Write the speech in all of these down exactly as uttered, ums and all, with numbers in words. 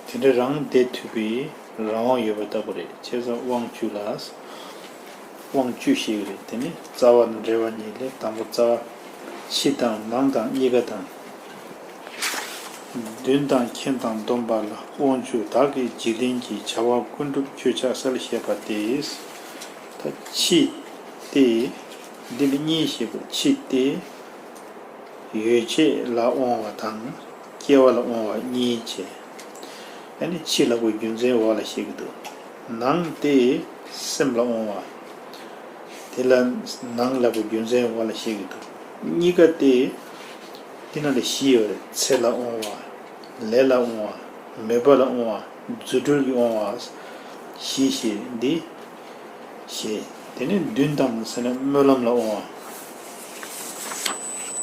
དེ་འདྲ་རང་བསྡད་ཐུབ་པའི་རང་དབང་ཡོད་པ་ལྟ་བུ་རེད། བྱས་ཙང་དབང་བཅུ་ལ། དབང་བཅུ་ཞེས་རེད། དེ་ནི་རྩ་བ་དང་འབྲེལ་བ་གཉིས་ལས། དང་པོ་རྩ་བ། ཕྱི་དང་ནང་དང་གཉིས་ཀ་དང་། མདུན་དང་ཁྱེད་དང་སྡོམ་པ་ལ། དབང་བཅུ་བདག་གིས་འཇིག་རྟེན་གྱི། བྱ་བ་ཀུན་སྒྲུབ་ཁྱོད་ཕྱག་འཚལ་ཞེས་པ་སྟེ། ད་ཕྱི་སྟེ། འདི་ནི་གཉིས་ཞེས་པ། ཕྱི་སྟེ། ཡོ་བྱད་ལ་དབང་བ་དང་སྐྱེ་བ་ལ་དབང་བ་གཉིས་བྱས། ཨ་ནི་ཕྱི་ལབ་དགོས་རྒྱུ་མཚན་འོག་ལ་བཤད་ཀྱི་འདུག། ནང་སྟེ་སེམས་ལ་དབང་བ། དེ་ལ་ནང་ལབ་དགོས་རྒྱུ་མཚན་འོག་ལ་བཤད་ཀྱི་འདུག། གཉིས་ཀ་སྟེ། འདི་ནང་ལ་བཞི་ཡོད་རེད། ཚེ་ལ་དབང་བ། ལས་ལ་དབང་བ། མོས་པ་ལ་དབང་བ། རྫུ་འཕྲུལ་གྱི་དབང་བ། བཞི་ཞེས་འདི། ཞེས། དེ་ནས་མདུན་དང་ཟེར་ན་སྨོན་ལམ་ལ་དབང་བ།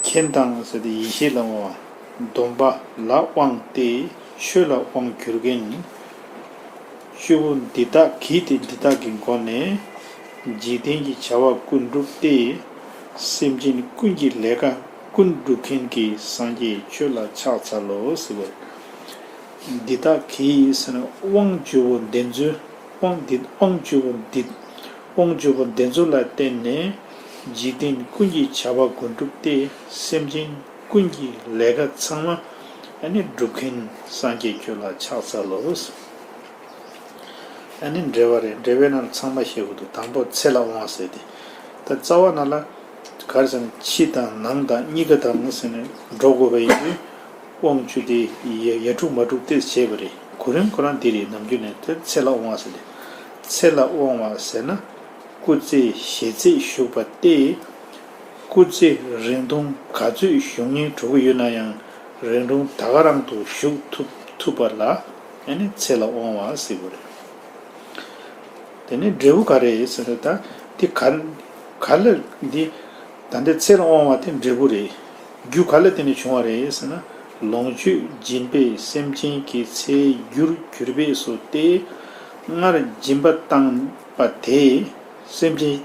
ཁྱེད་དང་ཟེར་ཏེ་ཡེ་ཤེས་ལ་དབང་བ། སྡོམ་པ་ལ་དབང་སྟེ་ཆོས་ལ་དབང་བསྒྱུར་མཁན། བཅུ་པོ་འདི་དག་གིས་ཏེ། འདི་དག་གི་སྒོ་ནས་འཇིག་རྟེན་གྱི་བྱ་བ་ཀུན་སྒྲུབ་སྟེ། སེམས་ཅན་ཀུན་གྱི་ལས་ཀ་ཀུན་སྒྲུབ་མཁན་གྱི་སངས་རྒྱས་ཁྱོད་ལ་ཕྱག་འཚལ་ལོ་ཟེར་བ་རེད། འདི་དག་གིས་ཟེར་ན་དབང་བཅུ་པོ་འདི་ཚོས། དབང་འདི། དབང་བཅུ་པོ་འདི། དབང་བཅུ་པོ་འདི་ཚོ་ལ་བརྟེན་ནས་འཇིག་རྟེན་ཀུན་གྱི་བྱ་བ་ཀུན་སྒྲུབ་སྟེ། སེམས་ཅན་ཀུན་གྱི་ལས་ཀ་ཚང་མ་ཨ་ནི་སྒྲུབ་མཁན་སངས་རྒྱས་ཁྱོད་ལ་ཕྱག་འཚལ་ལོ། ཨ་ནི་འགྲེལ་བ་རེད། འགྲེལ་བའི་ནང་ཚང་མ་བཤད་དགོས་འདུག། དང་པོ་ཚེ་ལ་དབང་བ་ཟེར་ཏེ། ད་རྩ་བ་ནང་ལ་ག་རེ་ཟེར་ན། ཕྱི་དང་ནང་དང་གཉིས་ཀ་དང་ཟེར་ནས་འགྲོ་དགོས་པ་ཡིན་དུས། དབང་བཅུ་དེ་ཡ་ཡ་དྲུག་མ་དྲུག་ཏུ་བྱས་པ་རེད། གོ་རིམ་ཁོ་རང་འདི་རེད། ནམ་རྒྱུན་ནས་དེ་ཚེ་ལ་དབང་བ་ཟེར་ཏེ། ཚེ་ལ་དབང་བ་ཟེར་ན། སྐུ་ཚེ་ཞེ་ཚད་བཞུགས་པ་སྟེ། སྐུ་ཚེ་རིང་ཐུང་ག་ཚོད་བཞུགས་སྙིང་བྲོ་གི་ཡོད་ན་ཡང་། རིང་ཐུང་ད་ག་རང་དུ་བཞུགས་ཐུབ་ཐུབ་པ་ལ་ཨ་ནི་ཚེ་ལ་དབང་བ་ཟེར་གྱི་རེད། དེ་ནས་འབྲས་བུ་ག་རེ་ཟེར་ན། ད་འདི་ག་ག་ལ་འདི། ད་འདི་ཚེ་ལ་དབང་བ་དེ་འབྲས་བུ་རེད། རྒྱུ་ག་ལ་བརྟེན་ནས་བྱུང་བ་རེད་ཟེར་ན། ལོངས་སྤྱོད་སྦྱིན་པས་སེམས་ཅན་གྱི་ཚེའི་རྒྱུར་གྱུར་པས་སོ་སྟེ། སྔར་སྦྱིན་པ་བཏང་བ་དེས་སེམས་ཅན།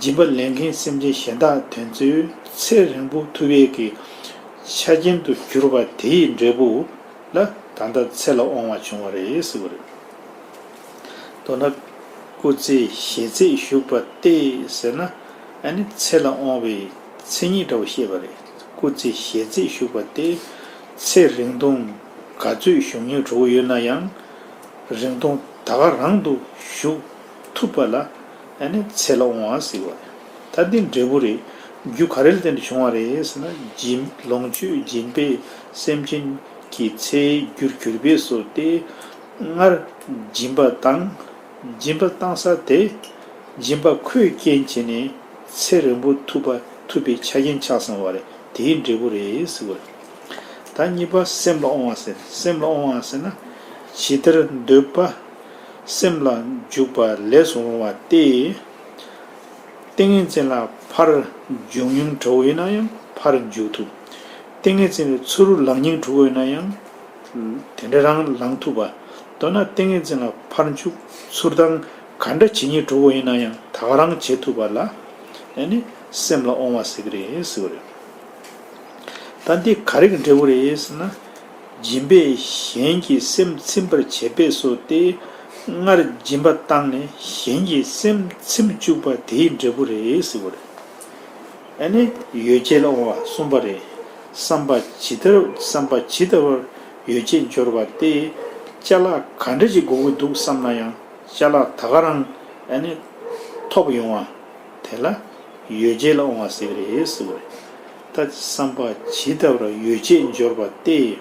སྦྱིན་པ་ལེན་མཁན་སེམས་ཅན་གཞན་དག་དེ་ཚོའི་ཚེ་རིང་པོ་ཐུབ་ཡས་ཀྱི་ཆ་རྐྱེན་དུ་གྱུར་པ་དེའི་འབྲས་བུ་ལ་ད་ལྟ་ཚེ་ལ་དབང་བ་བྱུང་བ་རེད་ཟེར་བ་རེད། མདོར་ན། སྐུ་ཚེ་ཞེ་ཚད་བཞུགས་པ་སྟེ་ཟེར་ན། ཨ་ནི་ཚེ་ལ་དབང་བའི་མཚན་ཉིད་འདྲ་བོ་བཤད་པ་རེད། སྐུ་ཚེ་ཞེ་ཚད་བཞུགས་པ་སྟེ། ཚེ་རིང་ཐུང་ག་ཚོད་བཞུགས་སྙིང་བྲོ་གི་ཡོད་ན་ཡང་། རིང་ཐུང་ད་ག་རང་དུ་བཞུགས་ཐུབ་པ་ལ་ཨ་ནི་ཚེ་ལ་དབང་བ་ཟེར་བ་རེད། ད་འདི་འབྲས་བུ་རེད། རྒྱུ་ག་རེ་ལ་བརྟེན་ནས་བྱུང་བ་རེད་ཟེར་ན། སྦྱིན། ལོངས་སྤྱོད་སྦྱིན་པས་སེམས་ཅན་གྱི་ཚེའི་རྒྱུར་གྱུར་པས་སོ་སྟེ། སྔར་སྦྱིན་པ་བཏང་། སྦྱིན་པ་བཏང་ས་དེ། སྦྱིན་པ་ཁོས་རྐྱེན་བྱས་ནས་ཚེ་རིང་པོ་ཐུབ་པ་ཐུབ་པའི་ཆ་རྐྱེན་ཆགས་སོང་བ་རེད། དེའི་འབྲས་བུ་རེད་ཟེར་བ་རེད། ད་གཉིས་པ་སེམས་ལ་དབང་བ་ཟེར། སེམས་ལ་དབང་བ་ཟེར་ན། ཇི་ལྟར་འདོད་པ་སེམས་ལ་འཇུག་པ་ལས་སུ་རུང་བ་སྟེ། ཏིང་ངེ་འཛིན་ལ་ཕར་འཇུག་སྙིང་བྲོ་བོ་ཡིན་ན་ཡང་ཕར་འཇུག་ཐུབ། ཏིང་ངེ་འཛིན་ལ་ཚུར་ལངས་སྙིང་བྲོ་བོ་ཡིན་ན་ཡང་དེ་འདྲ་རང་ལངས་ཐུབ་པ། མདོར་ན་ཏིང་ངེ་འཛིན་ལ་ཕར་འཇུག་ཚུར་ལྡང་ག་འདྲ་བྱེད་སྙིང་བྲོ་བོ་ཡིན་ན་ཡང་ད་ག་རང་བྱེད་ཐུབ་པ་ལ་ཨ་ནི་སེམས་ལ་དབང་བ་ཟེར་གི་རེད་ཟེར་བ་རེད། ད་འདི་ག་རེ་གི་འབྲས་བུ་རེད་ཟེར་ན། སྦྱིན་པས་གཞན་གྱི་སེམས་ཚིམ་པར་བྱེད་པས་སོ་སྟེ། སྔར་སྦྱིན་པ་བཏང་ནས་གཞན་གྱི་སེམས་ཚིམ་བཅུག་པ་དེའི་འབྲས་བུ་རེད་ཟེར་བ་རེད། ཨ་ནི་ཡོ་བྱད་ལ་དབང་བ་གསུམ་པ་རེད། བསམ་པ་ཇི་ལྟར། བསམ་པ་ཇི་ལྟ་བར་ཡོ་བྱད་འབྱོར་བ་སྟེ། ཅ་ལག་ག་འདྲ་ཅིག་དགོས་ཀྱི་འདུག་བསམ་ན་ཡང་ཅ་ལག་ད་ག་རང་ཨ་ནི་ཐོབ་ཡོང་བ་དེ་ལ་ཡོ་བྱད་ལ་དབང་བ་ཟེར་གི་རེད་ཟེར་བ་རེད། ད་བསམ་པ་ཇི་ལྟ་བར་ཡོ་བྱད་འབྱོར་བ་སྟེ།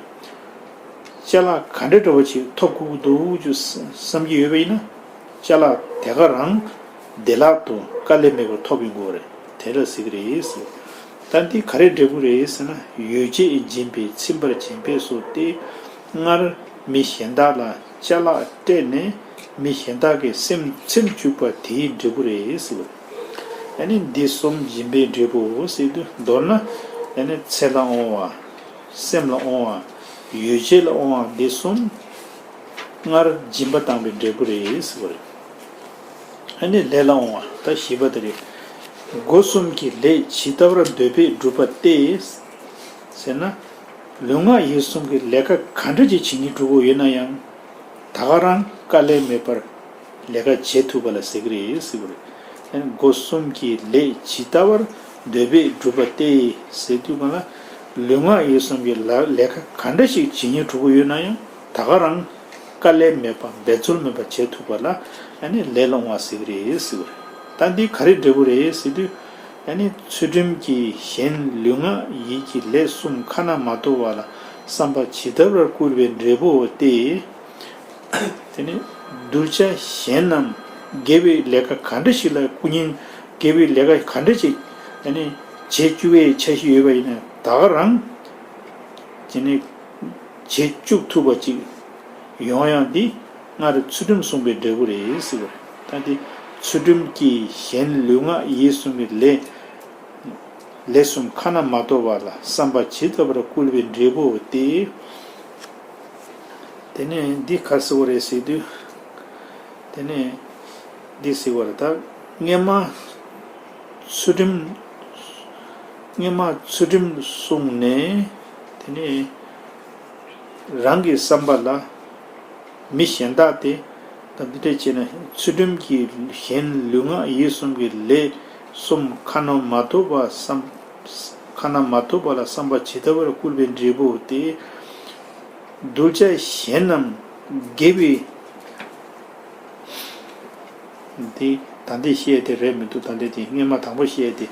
ཅ་ལག་ག་འདྲ་འདྲ་བོ་ཅིག་ཐོབ་དགོས་ཀྱི་འདུག་ཅེས་བསམ་གྱི་ཡོད་པ་ཡིན་ན། ཅ་ལག་དེ་ག་རང་བདེ་བླག་ཏུ་དཀའ་ལས་མེད་པར་ཐོབ་ཡོང་གི་རེད། དེ་ལ་ཟེར་གི་རེད་ཟེར། ད་འདི་ག་རེ་འབྲས་བུ་རེད་ཟེར་ན། ཡོ་བྱད་སྦྱིན་པས་ཚིམ་པར་བྱེད་པས་སོ་སྟེ། སྔར་མི་གཞན་དག་ལ་ཅ་ལག་སྤྲད་ནས་མི་གཞན་དག་གི་སེམས་ཚིམ་བཅུག་པ་དེའི་འབྲས་བུ་རེད་ཟེར། ཨ་ནི་འདི་གསུམ་སྦྱིན་པའི་འབྲས་བུའོ་ཟེར་དུས། མདོར་ན་ཨ་ནི་ཚེ་ལ་དབང་བ། སེམས་ལ་དབང་བ། ཡོ་བྱད་ལ་དབང་བ་འདི་གསུམ་སྔར་སྦྱིན་པ་བཏང་བའི་འབྲས་བུ་རེད་ཟེར་བ་རེད། ཨ་ནི་ལས་ལ་དབང་བ་ད་བཞི་པ་དེ་རེད། སྒོ་གསུམ་གྱི་ལས་ཇི་ལྟ་བར་འདོད་པས་བསྒྲུབས་པ་སྟེ། ཟེར་ན། ལུས་ངག་ཡིད་གསུམ་གྱི་ལས་ཀ་ག་འདྲ་ཅིག་བྱེད་སྙིང་བྲོ་བོ་ཡོད་ན་ཡང་ ད་ག་རང་དཀའ་ལས་མེད་པར་ལས་ཀ་བྱེད་ཐུབ་པ་ལ་ཟེར་གི་རེད་ཟེར་བ་རེད། ཡང་སྒོ་གསུམ་གྱི་ལས་ཇི་ལྟ་བར་འདོད་པས་བསྒྲུབས་པ་སྟེ་ཟེར་དུས་གང་ལ། ལུས་ངག་ཡིད་གསུམ་གྱི་ལ་ལས་ཀ་ག་འདྲ་ཞིག་བྱེད་སྙིང་བྲོ་གི་ཡོད་ན་ཡང་ད་ག་རང་དཀའ་ལས་མེད་པ་འབད་རྩོལ་མེད་པ་བྱེད་ཐུབ་པ་ལ་ཨ་ནི་ལས་ལ་དབང་བ་ཟེར་གི་རེད་ཟེར་བ་རེད། ད་འདི་ག་རེ་འབྲས་བུ་རེད་ཟེར་དུས། ཨ་ནི་ཚུལ་ཁྲིམས་ཀྱིས་གཞན་ལུས་ངག་ཡིད་ཀྱི་ལས་གསུམ་ཁ་ན་མ་ཐོ་བ་ལ་བསམ་པ་ཇི་ལྟ་བར་བསྐུལ་བའི་འབྲས་བུའོ་སྟེ། དེ་ནི་གདུལ་བྱ་གཞན་རྣམས་དགེ་བའི་ལས་ཀ་ག་འདྲ་ཞིག་ལ་བསྐུལ་སྙིང་། དགེ་བའི་ལས་ཀ་ག་འདྲ་ཞིག་ཨ་ནི་བྱེད་བཅུག་པའི་འཆར་གཞི་ཡོད་པ་ཡིན་ན་ད་ག་རང་དེ་ནི་བྱེད་བཅུག་ཐུབ་པ་ཅིག་ཡོང་ཡང་འདི་སྔར་ཚུལ་ཁྲིམས་བསྲུངས་པའི་འབྲས་བུ་རེད་ཟེར་བ་རེད། ད་འདི་ཚུལ་ཁྲིམས་ཀྱིས་གཞན་ལུས་ངག་ཡིད་གསུམ་གྱི་ལས། ལས་གསུམ་ཁ་ན་མ་ཐོ་བ་ལ་བསམ་པ་ཇི་ལྟ་བར་བསྐུལ་བའི་འབྲས་བུའོ་སྟེ། དེ་ནས་འདི་ག་རེ་ཟེར་བ་རེད་ཟེར་དུས། དེ་ནས་འདི་ཟེར་བ་རེད། ད་སྔས་མ་ཚུལ་ཁྲིམས། སྔས་མ་ཚུལ་ཁྲིམས་བསྲུངས་ནས་དེ་ནས་རང་གི་བསམ་པ་ལ། མི་གཞན་དག་དེ་དང་འདི་འདྲ་བྱས་ན་ཚུལ་ཁྲིམས་ཀྱིས་གཞན་ལུས་ངག་ཡིད་གསུམ་གྱི་ལས་གསུམ་ཁ་ན་མ་ཐོ་བ་བསམ། ཁ་ན་མ་ཐོ་བ་ལ་བསམ་པ་ཇི་ལྟ་བར་བསྐུལ་བའི་འབྲས་བུ་སྟེ། གདུལ་བྱ་གཞན་རྣམས་དགེ་བའི། འདི་ད་འདི་བཤད་དེ་རེད་མི་འདུག་ད་འདི་དེ་སྔས་མ་དང་པོ་བཤད་དེ།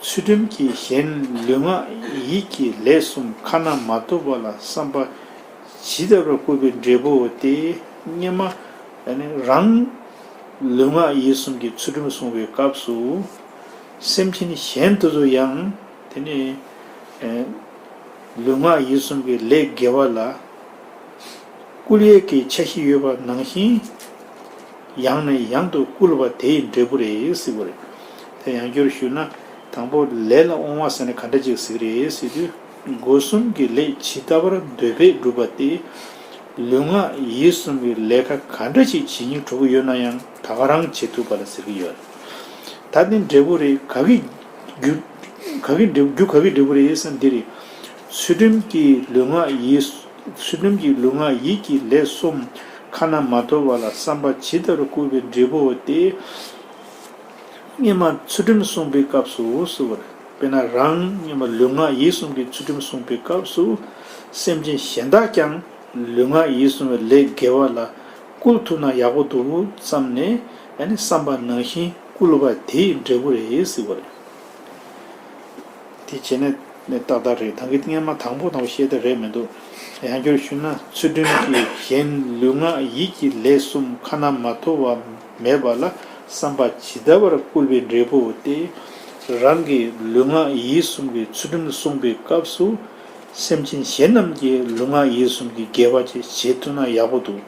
ཚུལ་ཁྲིམས་ཀྱིས་གཞན་ལུས་ངག་ཡིད་ཀྱི་ལས་གསུམ་ཁ་ན་མ་ཐོ་བ་ལ་བསམ་པ་ཇི་ལྟ་བར་བསྐུལ་བའི་འབྲས་བུའོ་སྟེ། སྔས་མ་ཨ་ནི་རང་ལུས་ངག་ཡིད་གསུམ་གྱི་ཚུལ་ཁྲིམས་བསྲུངས་པའི་སྐབས་སུ། སེམས་ཅན་གཞན་དེ་ཚོ་ཡང་དེ་ནི་ལུས་ངག་ཡིད་གསུམ་གྱི་ལས་དགེ་བ་ལ་བསྐུལ་ཡས་ཀྱི་འཆར་གཞི་ཡོད་པ་ནང་བཞིན། ཡང་ནས་ཡང་དུ་བསྐུལ་བ་དེའི་འབྲས་བུ་རེད་ཟེར་བ་རེད། དེ་ཡང་བསྐྱར་ཞུས་ན། དང་པོ་ལས་ལ་དབང་བ་ཟེར་ན་ག་འདྲ་ཅིག་ཟེར་གི་རེད་ཟེར་དུས། སྒོ་གསུམ་གྱི་ལས་ཇི་ལྟ་བར་འདོད་པས་བསྒྲུབས་པ་སྟེ། ལུས་ངག་ཡིད་གསུམ་གྱི་ལས་ཀ་ག་འདྲ་ཅིག་བྱེད་སྙིང་བྲོ་གི་ཡོད་ན་ཡང་ད་ག་རང་བྱེད་ཐུབ་པ་ལ་ཟེར་གི་ཡོད་རེད། ད་དེ་འབྲས་བུ་རེད། ག་གི་རྒྱུ། ག་གི་འབྲས་རྒྱུ་ག་གི་འབྲས་བུ་རེད་ཟེར་ན་འདི་རེད། ཚུལ་ཁྲིམས་ཀྱིས་ལུས་ངག་ཡིད། ཚུལ་ཁྲིམས་ཀྱིས་ལུས་ངག་ཡིད་ཀྱི་ལས་གསུམ་ཁ་ན་མ་ཐོ་བ་ལ་བསམ་པ་ཇི་ལྟར་བསྐུལ་བའི་འབྲས་བུའོ་སྟེ། སྔས་མ་ཚུལ་ཁྲིམས་བསྲུངས་པའི་སྐབས་སུ་ཟེར་བ་རེད། དཔེར་ན་རང་སྔས་མ་ལུས་ངག་ཡིད་གསུམ་གྱི་ཚུལ་ཁྲིམས་བསྲུངས་པའི་སྐབས་སུ། སེམས་ཅན་གཞན་དག་ཀྱང་ལུས་ངག་ཡིད་གསུམ་གྱི་ལས་དགེ་བ་ལ་བསྐུལ་ཐུབ་ན་ཡག་པོ་འདུག་བསམ་ནས་ཨ་ནི་བསམ་པ་ནང་བཞིན་བསྐུལ་བ་དེའི་འབྲས་བུ་རེད་ཟེར་བ་རེད། དེ་བྱས་ནས་ནས་ཏག་ཏག་རེད། ད་གིན་སྔས་མ་དང་པོ་དང་པོ་བཤད་དེ་རེད་མི་འདུག་ཡང་བསྐྱར་ཞུས་ན། ཚུལ་ཁྲིམས་ཀྱིས་གཞན་ལུས་ངག་ཡིད་ཀྱི་ལས་གསུམ་ཁ་ན་མ་ཐོ་བ་མེད་པ་ལ་བསམ་པ་ཇི་ལྟ་བར་བསྐུལ་བའི་འབྲས་བུའོ་སྟེ། རང་གི་ལུས་ངག་ཡིད་གསུམ་གྱི་ཚུལ་ཁྲིམས་བསྲུངས་པའི་སྐབས་སུ། སེམས་ཅན་གཞན་རྣམས་ཀྱི་ལུས་ངག་ཡིད་གསུམ་གྱི་དགེ་བ་ཅིག་བྱེད་ཐུབ་ན་ཡག་པོ་འདུག་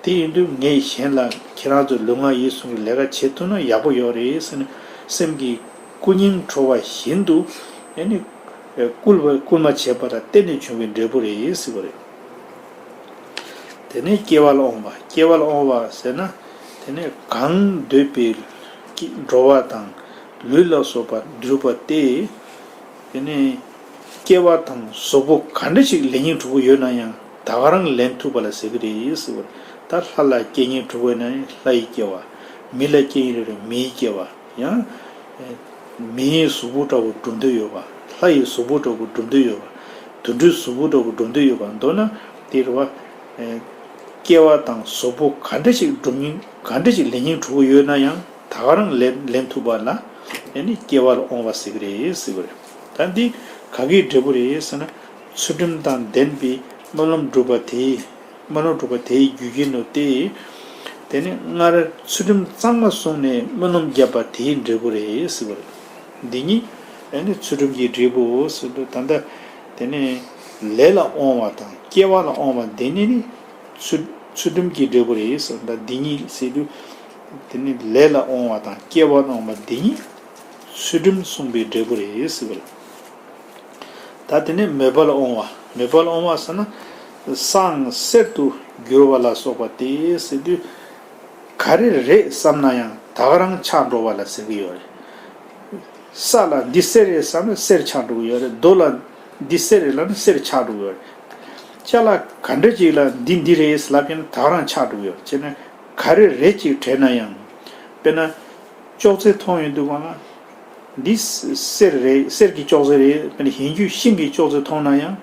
དེ་ཡིན་དུས་ངས་གཞན་ལ་ཁྱེད་རང་ཚོའི་ལུས་ངག་ཡིད་གསུམ་གྱི་ལས་ཀ་བྱེད་ཐུབ་ན་ཡག་པོ་ཡོད་རེད་ཟེར་ནས་སེམས་ཀྱི་བསྐུལ་སྙིང་བྲོ་བ་བཞིན་དུ་ཨ་ནི་བསྐུལ་བ་བསྐུལ་མ་བྱས་པ་ལ་བརྟེན་ནས་བྱུང་བའི་འབྲས་བུ་རེད་ཟེར་བ་རེད། དེ་ནས་སྐྱེ་བ་ལ་དབང་བ། སྐྱེ་བ་ལ་དབང་བ་ཟེར་ན་དེ་ནས་གང་འདོད་པའི་འགྲོ་བ་དང་ལུས་ལ་སོགས་པ་བསྒྲུབས་པ་སྟེ། དེ་ནས་སྐྱེ་བ་དང་གཟུགས་པོ་ག་འདྲ་ཞིག་ལེན་སྙིང་བྲོ་གི་ཡོད་ན་ཡང་ད་ག་རང་ལེན་ཐུབ་པ་ལ་ཟེར་གི་རེད་ཟེར་བ་རེད། ད་ལྷ་ལ་སྐྱེ་སྙིང་བྲོ་གི་ཡོད་ན་ཡང་ལྷ་ཡི་སྐྱེ་བ། མི་ལ་སྐྱེ་སྙིང་བྲོ་གི་མི་ཡི་སྐྱེ་བ། ཡང་། མི་ཡི་གཟུགས་པོ་འདྲ་བོ་སྒྲུབ་འདོད་ཡོད་པ། ལྷ་ཡི་གཟུགས་པོ་འདྲ་བོ་སྒྲུབ་འདོད་ཡོད་པ། དུད་འགྲོའི་གཟུགས་པོ་འདྲ་བོ་སྒྲུབ་འདོད་ཡོད་པ་མདོར་ན་དེ་རེད་བ། སྐྱེ་བ་དང་གཟུགས་པོ་ག་འདྲ་ཞིག་སྒྲུབ་སྙིང་ག་འདྲ་ཞིག་ལེན་སྙིང་བྲོ་གི་ཡོད་ན་ཡང་ད་ག་རང་ལེན་ལེན་ཐུབ་པ་ལ་ཨ་ནི་སྐྱེ་བ་ལ་དབང་བ་ཟེར་གི་རེད་ཟེར་གི་རེད། ད་འདི་ག་གི་འབྲས་བུ་རེད་ཟེར་ན། ཚུལ་ཁྲིམས་དང་ལྡན་པའི་སྨོན་ལམ་བསྒྲུབས་པ་དེས། སྨོན་ལམ་བསྒྲུབས་པ་དེའི་རྒྱུ་རྐྱེན་དུ་སྟེ། དེ་ནི་སྔར་ཚུལ་ཁྲིམས་གཙང་མ་བསྲུངས་ནས་སྨོན་ལམ་བརྒྱབ་པ་དེའི་འབྲས་བུ་རེད་ཟེར་བ་རེད། འདི་ཉིད་ཨ་ནི་ཚུལ་ཁྲིམས་ཀྱི་འབྲས་བུའོ་ཟེར་དུས་ད་ལྟ་དེ་ནི་ལས་ལ་དབང་བ་དང་སྐྱེ་བ་ལ་དབང་བ་འདི་ཉིད་ནི་ཚུལ་ཚུལ་ཁྲིམས་ཀྱི་འབྲས་བུ་རེད་ཟེར། ད་འདི་ཉིད་ཟེར་དུས་དེ་ནི་ལས་ལ་དབང་བ་དང་སྐྱེ་བ་ལ་དབང་བ་འདི་ཉིད་ཚུལ་ཁྲིམས་བསྲུངས་པའི་འབྲས་བུ་རེད་ཟེར་བ་རེད། ད་དེ་ནས་མོས་པ་ལ་དབང་བ། མོས་པ་ལ་དབང་བ་ཟེར་ན། གསང་གསེར་དུ་འགྱུར་བ་ལ་སོགས་པ་སྟེ་ཟེར་དུས། ག་རེ་རེད་བསམ་ན་ཡང་ད་ག་རང་ཆགས་འགྲོ་བ་ལ་ཟེར་གི་ཡོད་རེད། ས་ལ་འདི་གསེར་རེད་བསམ་ན་གསེར་ཆགས་འགྲོ་གི་ཡོད་རེད། རྡོ་ལ་འདི་གསེར་རེད་ལབ་ན་གསེར་ཆགས་འགྲོ་གི་ཡོད་རེད། ཅ་ལག་ག་འདྲ་ཅིག་ལ་འདི་འདི་རེད་ལབ་ཡིན་ན་ད་ག་རང་ཆགས་འགྲོ་གི་ཡོད། བྱས་ན་ག་རེ་རེད་ཅིག་དྲན་ན་ཡང་། དཔེར་ན། ཅོག་ཙེ་མཐོང་ཡོང་དུས་སྒང་ལ། འདི་གསེར་རེད། གསེར་གྱི་ཅོག་ཙེ་རེད། དཔེར་ན་གཞན་རྒྱུད་ཤིང་གི་ཅོག་ཙེ་མཐོང་ན་ཡང་།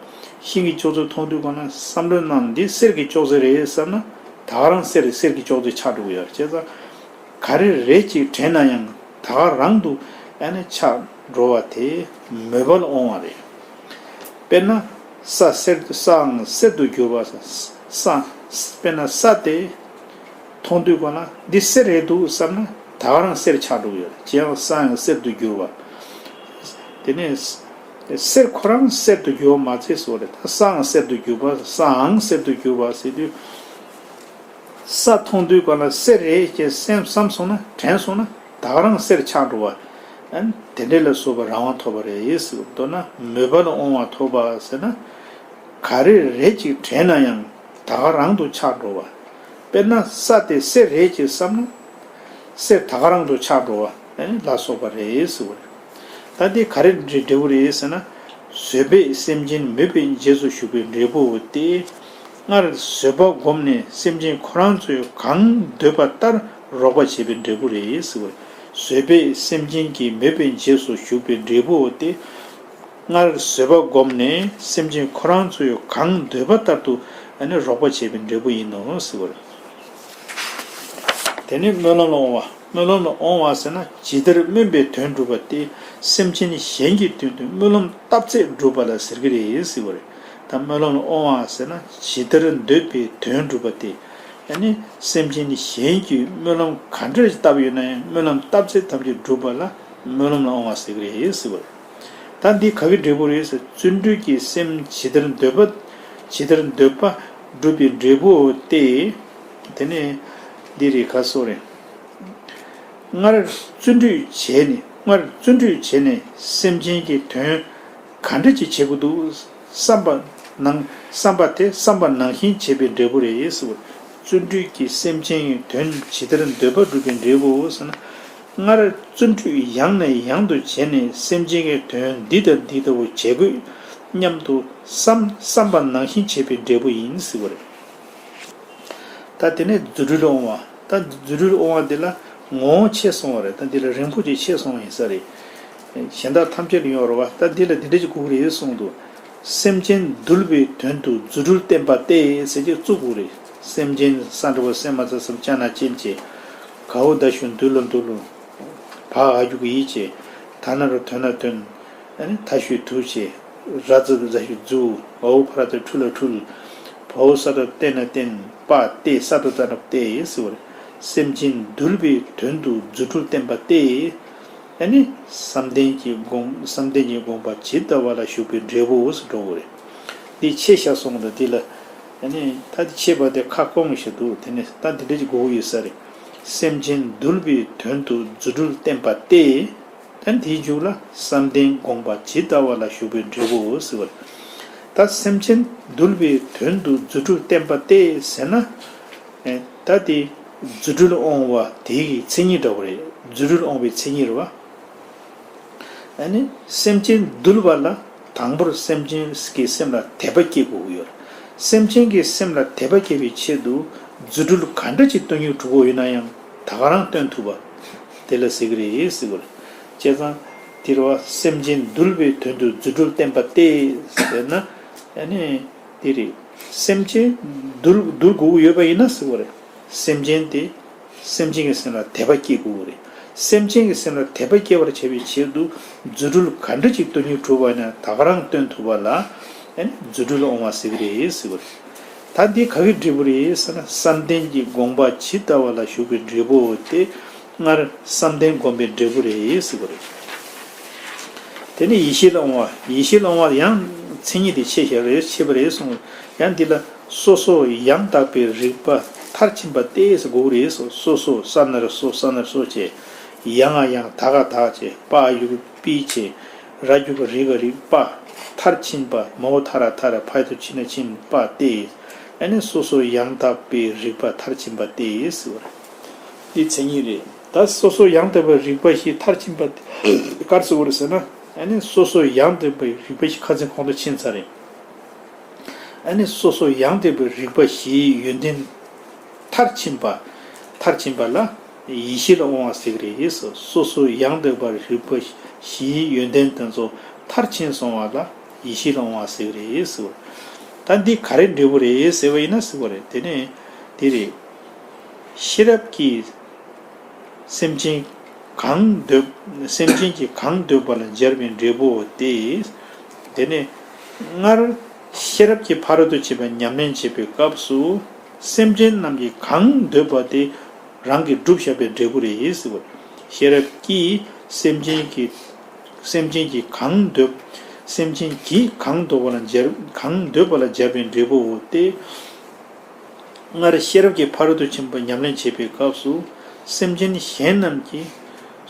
ཤིང་གི་ཅོག་ཙེ་མཐོང་དུས་སྒང་ལ་བསམ་བློ་ནང་འདི་གསེར་གྱི་ཅོག་ཙེ་རེད་བསམ་ན། ད་ག་རང་གསེར་གསེར་གྱི་ཅོག་ཙེ་ཆགས་འགྲོ་གི་ཡོད། བྱས་ཙང་། ག་རེ་རེད་ཅིག་དྲན་ན་ཡང་ད་ག་རང་དུ་ཨ་ནི་ཆགས་འགྲོ་བ་དེ་མོས་པ་ལ་དབང་བ་རེད། དཔེར་ན། ས་གསེར་སའང་གསེར་དུ་གྱུར་པ། ས། དཔེར་ན་ས་དེ་མཐོང་དུས་སྒང་ལ་འདི་གསེར་རེད་འདུག་བསམ་ན་ད་ག་རང་གསེར་ཆགས་འགྲོ་གི་ཡོད་རེད། ཅེའང་སའང་གསེར་དུ་གྱུར་པ། དེ་ནས་གསེར་ཁོ་རང་གསེར་དུ་གྱུར་པ་མ་ཚད་སོགས་རེད། ད་སའང་གསེར་དུ་གྱུར་པ། སའང་གསེར་དུ་གྱུར་པ་ཟེར་དུས། ས་མཐོང་དུས་སྒང་ལ་གསེར་རེད་ཅེས་སེམས་བསམ་སོང་ན། དྲན་སོང་ན་ད་ག་རང་གསེར་ཆགས་འགྲོ་བ། ཨ་ནི་དེ་འདྲ་ལ་སོགས་པ་རང་དབང་ཐོབ་པ་རེད་ཟེར་བ། མདོར་ན་མོས་པ་ལ་དབང་བ་ཐོབ་པ་ཟེར་ན། ག་རེ་རེད་ཅིག་དྲན་ན་ཡང་ད་ག་རང་དུ་ཆགས་འགྲོ་བ། དཔེར་ན་ས་དེ་གསེར་རེད་ཅེས་བསམ་ན། གསེར་ད་ག་རང་དུ་ཆགས་འགྲོ་བ་ཨ་ནི་ལ་སོགས་པ་རེད་ཟེར་བ་རེད། ད་འདི་ག་རེ་འབྲས་བུ་རེད་ཟེར་ན། བཟོད་པས་སེམས་ཅན་མོས་པའི་རྗེས་སུ་ཞུགས་པའི་འབྲས་བུའོ་སྟེ། སྔར་བཟོད་པ་བསྒོམས་ནས་སེམས་ཅན་ཁོ་རང་ཚོས་གང་འདོད་པ་ལྟར་རོགས་པ་བྱས་པའི་འབྲས་བུ་རེད་ཟེར་བ། བཟོད་པས་སེམས་ཅན་གྱི་མོས་པའི་རྗེས་སུ་ཞུགས་པའི་འབྲས་བུའོ་སྟེ། སྔར་བཟོད་པ་བསྒོམས་ནས་སེམས་ཅན་ཁོ་རང་ཚོས་གང་འདོད་པ་ལྟར་དུ་ཨ་ནི་རོགས་པ་བྱས་པའི་འབྲས་བུ་ཡིན་ནོ་ཟེར་བ་རེད། དེ་ནས་སྨོན་ལམ་ལ་དབང་བ། སྨོན་ལམ་ལ་དབང་བ་ཟེར་ན་ཇི་ལྟར་སྨོན་པའི་དོན་འགྲུབ་པ་སྟེ། སེམས་ཅན་གཞན་གྱི་དོན་དུ་སྨོན་ལམ་བཏབ་ཚད་འགྲུབ་པ་ལ་ཟེར་གྱི་རེད་ཟེར་བ་རེད། ད་སྨོན་ལམ་ལ་དབང་བ་ཟེར་ན་ཇི་ལྟར་འདོད་པའི་དོན་འགྲུབ་པ་སྟེ། ཡང་ན་སེམས་ཅན་གཞན་གྱིས་སྨོན་ལམ་ག་འདྲ་ཞིག་བཏབ་ཡོད་ན་ཡང་སྨོན་ལམ་བཏབ་ཚད་ཐམས་ཅད་འགྲུབ་པ་ལ་སྨོན་ལམ་ལ་དབང་བ་ཟེར་གྱི་རེད་ཟེར་བ་རེད། ད་འདི་ག་གི་འབྲས་བུ་རེད་ཟེར། བརྩོན་འགྲུས་ཀྱི་སེམས་ཇི་ལྟར་འདོད་པ། ཇི་ལྟར་འདོད་པ་འགྲུབ་པའི་འབྲས་བུའོ་སྟེ། དེ་ནས་འདི་རེད་ག་སོགས་རེད། སྔར་བརྩོན་འགྲུས་བྱས་ནས། སྔར་བརྩོན་འགྲུས་བྱས་ནས་སེམས་ཅན་གྱི་དོན་ག་འདྲ་ཅིག་བྱེད་དགོས་འདུག་བསམ་པ་ནང་། བསམ་པ་དེ་བསམ་པ་ནང་བཞིན་བྱེད་པའི་འབྲས་བུ་རེད་ཟེར་བ། བརྩོན་འགྲུས་ཀྱིས་སེམས་ཅན་གྱི་དོན་ཇི་ལྟར་འདོད་པ་འགྲུབ་པའི་འབྲས་བུའོ་ཟེར་ན། སྔར་བརྩོན་འགྲུས་ཡང་ནས་ཡང་དུ་བྱས་ནས་སེམས་ཅན་གྱི་དོན་འདི་དང་འདི་ལྟ་བུ་བྱེད་དགོས་སྙམ་དུ་བསམ། བསམ་པ་ནང་བཞིན་བྱེད་པའི་འབྲས་བུ་ཡིན་ཟེར་བ་རེད། ད་དེ་ནས་རྫུ་འཕྲུལ་དབང་བ། ད་རྫུ་འཕྲུལ་དབང་བ་འདི་ལ་ངོ་བོ་ཕྱེ་སོང་བ་རེད། ད་འདི་ལ་རིང་པོ་ཅིག་ཕྱེ་སོང་བ་ཡིན་ས་རེད། གཞན་དག་ཐམས་ཅད་ལ་ཡོད་རེད་བ། ད་འདི་ལ་འདི་འདྲ་ཅིག་དགོས་ཀྱི་རེད་གསུངས་འདུག་སེམས་ཅན་འདུལ་བའི་དོན་དུ་རྫུ་འཕྲུལ་བསྟན་པ་སྟེ་ཟེར་གྱི་བཙུགས་དགོས་རེད། སེམས་ཅན་ས་འདྲ་བ་སེམས་མ་ཚ་སེམས་ཅན་ན་ཅན་བྱེད། གའོ་ད་ཞུ་འདུལ་ལོ་འདུལ་ལོ། བ་འ་གི་གུ་ཡི་བྱེད། ད་ན་རོ་དོ་ན་དོན། ཨ་ནི་ད་ཞུ་དུ་བྱེད། ར་ཛ་ཛ་ཞུ་རྫུ། འ་འོ་ཕ་ར་ཏ་འཕྲུ་ལ་འཕྲུལ། བ་འོ་ས་ཏ་བཏེ་ན་བསྟེན། པ་སྟེ་ས་ཏ་བཏགས་ན་བསྟེ་ཟེར་བ་རེད། སེམས་ཅན་འདུལ་བའི་དོན་དུ་རྫུ་འཕྲུལ་བསྟན་པ་སྟེ། ཨ་ནི་བསམ་གཏན་གྱི་དགོངས། བསམ་གཏན་གྱི་དགོངས་པ་ཇི་ལྟ་བ་ལ་ཞུགས་པའི་འབྲས་བུའོ་ཟེར་འགྲོ་དགོས་རེད། འདི་ཕྱེ་བཞག་སོང་ད་འདི་ལ། ཨ་ནི་ད་འདི་ཕྱེ་བ་དེ་ཁ་སྐོང་བཞག་འདུག་དེ་ནས་ད་འདི་འདྲ་ཅིག་དགོས་ཀྱི་ཡོད་ས་རེད། སེམས་ཅན་འདུལ་བའི་དོན་དུ་རྫུ་འཕྲུལ་བསྟན་པ་སྟེ། ད་འདིའི་མཇུག་ལ་བསམ་གཏན་དགོངས་པ་ཇི་ལྟ་བ་ལ་ཞུགས་པའི་འབྲས་བུའོ་ཟེར་བ་རེད། ད་སེམས་ཅན་འདུལ་བའི་དོན་དུ་རྫུ་འཕྲུལ་བསྟན་པ་སྟེ་ཟེར་ན། ཨེ། ད་དེ་རྫུ་འཕྲུལ་དབང་བ་དེ་གི་མཚན་ཉིད་འདྲ་བོ་རེད། རྫུ་འཕྲུལ་དབང་བའི་མཚན་ཉིད་རེད་བ། ཨ་ནི་སེམས་ཅན་འདུལ་བ་ལ་དང་པོར་སེམས་ཅན་གྱི་སེམས་ལ་དད་པ་སྐྱེ་དགོས་ཀྱི་ཡོད་རེད། སེམས་ཅན་གྱི་སེམས་ལ་དད་པ་སྐྱེ་བའི་ཆེད་དུ་རྫུ་འཕྲུལ་ག་འདྲ་ཅིག་སྟོན་རྒྱུ་གྲུབ་དགོས་ཡོད་ན་ཡང་ད་ག་རང་སྟོན་ཐུབ་པ་དེ་ལ་ཟེར་གྱི་རེད་ཟེར་བ་རེད། བྱས་ཙང་དེ་རེད་བ། སེམས་ཅན་འདུལ་བའི་དོན་དུ་རྫུ་འཕྲུལ་བསྟན་པ་སྟེ་ཟེར་ན། ཨ་ནི་དེ་རེད། སེམས་ཅན་འདུལ་འདུལ་དགོས་ཀྱི་ཡོད་པ་ཡིན་ན་ཟེར་བ་རེད། སེམས་ཅན་དེ། སེམས་ཅན་གྱི་སེམས་ལ་དད་པ་སྐྱེ་དགོས་ཀྱི་རེད། སེམས་ཅན་གྱི་སེམས་ལ་དད་པ་སྐྱེ་བར་བྱ་བའི་ཆེད་དུ་རྫུ་འཕྲུལ་ག་འདྲ་ཅིག་སྟོན་རྒྱུ་གྲུབ་པ་ཡིན་ན་ད་ག་རང་སྟོན་ཐུབ་པ་ལ་ཨ་ནི་རྫུ་འཕྲུལ་དབང་བ་ཟེར་གྱི་རེད་ཟེར་བ་རེད། ད་འདི་ག་གི་འབྲས་བུ་རེད་ཟེར་ན། བསམ་གཏན་གྱི་དགོངས་པ་ཇི་ལྟ་བ་ལ་ཞུགས་པའི་འབྲས་བུའོ་སྟེ། སྔར་བསམ་གཏན་བསྒོམས་པའི་འབྲས་བུ་རེད་ཟེར་བ་རེད། དེ་ནས་ཡེ་ཤེས་ལ་དབང་བ། ཡེ་ཤེས་ལ་དབང་བ་ཡང་མཚན་ཉིད་དེ་ཕྱེ་བཞག་རེད། ཕྱེ་བ་རེད་གསུངས། ཡང་འདི་ལ་སོ་སོ་ཡང་དག་པའི་རིག་པ་མཐར་ཕྱིན་པ་སྟེ་ཟེར་དགོས་རེད་གསུངས། སོ་སོ་ས་ན་རོ་སོ་ས་ན་རོ་སོ་བྱས། ཡང་ང་ཡང་ད་ག་ད་བྱས། པ་ཡུ་གུ་པི་བྱས། ར་གུ་གུ་རི་ག་རིག་པ། མཐར་ཕྱིན་པ། མ་འོ་ཐ་ར་ཐ་ར་ཕ་ཡ་ཐུ་ཆི་ན་ཕྱིན་པ་སྟེ། ཨ་ནི་སོ་སོ་ཡང་དག་པའི་རིག་པ་མཐར་ཕྱིན་པ་སྟེ་ཟེར་བ་རེད། འདི་མཚན་ཉིད་རེད། ད་སོ་སོ་ཡང་དག་པའི་རིག་པ་ཞིག་མཐར་ཕྱིན་པ་དེ་ག་རེ་ཟེར་བ་རེད་ཟེར་ན། ཨ་ནི་སོ་སོ་ཡང་དག་པའི་རིག་པ་ཞིག་ཁ་སང་གོང་དུ་ཕྱིན་ཚར་རེད། ཨ་ནི་སོ་སོ་ཡང་དག་པའི་རིག་པ་བཞིའི་ཡོན་ཏན་མཐར་ཕྱིན་པ། མཐར་ཕྱིན་པ་ལ་ཡེ་ཤེས་ལ་དབང་བ་ཟེར་གྱི་རེད། སོ་སོ་ཡང་དག་པར་རིག་པ་བཞིའི་ཡོན་ཏན་དེ་ཚོ་མཐར་ཕྱིན་སོང་བ་ལ་ཡེ་ཤེས་ལ་དབང་བ་ཟེར་གྱི་རེད་ཟེར་བ། ད་འདི་ག་རེ་འབྲས་བུ་རེད་ཟེར་བ་ཡིན་ན་ཟེར་བ་རེད། དེ་ནས་དེ་རེད། ཤེས་རབ་ཀྱིས་སེམས་ཅན་གང་འདོད། སེམས་ཅན་གྱིས་གང་འདོད་པ་ལ་སྦྱར་བའི་འབྲས་བུའོ་སྟེ། དེ་ནས་སྔར་ཤེས་རབ་ཀྱི་ཕ་རོལ་ཏུ་ཕྱིན་པ་ཉམས་ལེན་བྱེད་པའི་སྐབས་སུ། སེམས་ཅན་རྣམས་ཀྱིས་གང་འདོད་པ་དེ་རང་གིས་བསྒྲུབས་བཞག་པའི་འབྲས་བུ་རེད་ཟེར་བ། ཤེས་རབ་ཀྱིས་སེམས་ཅན་གྱི། སེམས་ཅན་གྱིས་གང་འདོད། སེམས་ཅན་གྱིས་གང་འདོད་པ་ལ་སྦྱར། གང་འདོད་པ་ལ་སྦྱར་བའི་འབྲས་བུའོ་སྟེ། སྔར་ཤེས་རབ་ཀྱི་ཕ་རོལ་ཏུ་ཕྱིན་པ་ཉམས་ལེན་བྱེད་པའི་སྐབས་སུ། སེམས་ཅན་གཞན་རྣམས་ཀྱིས་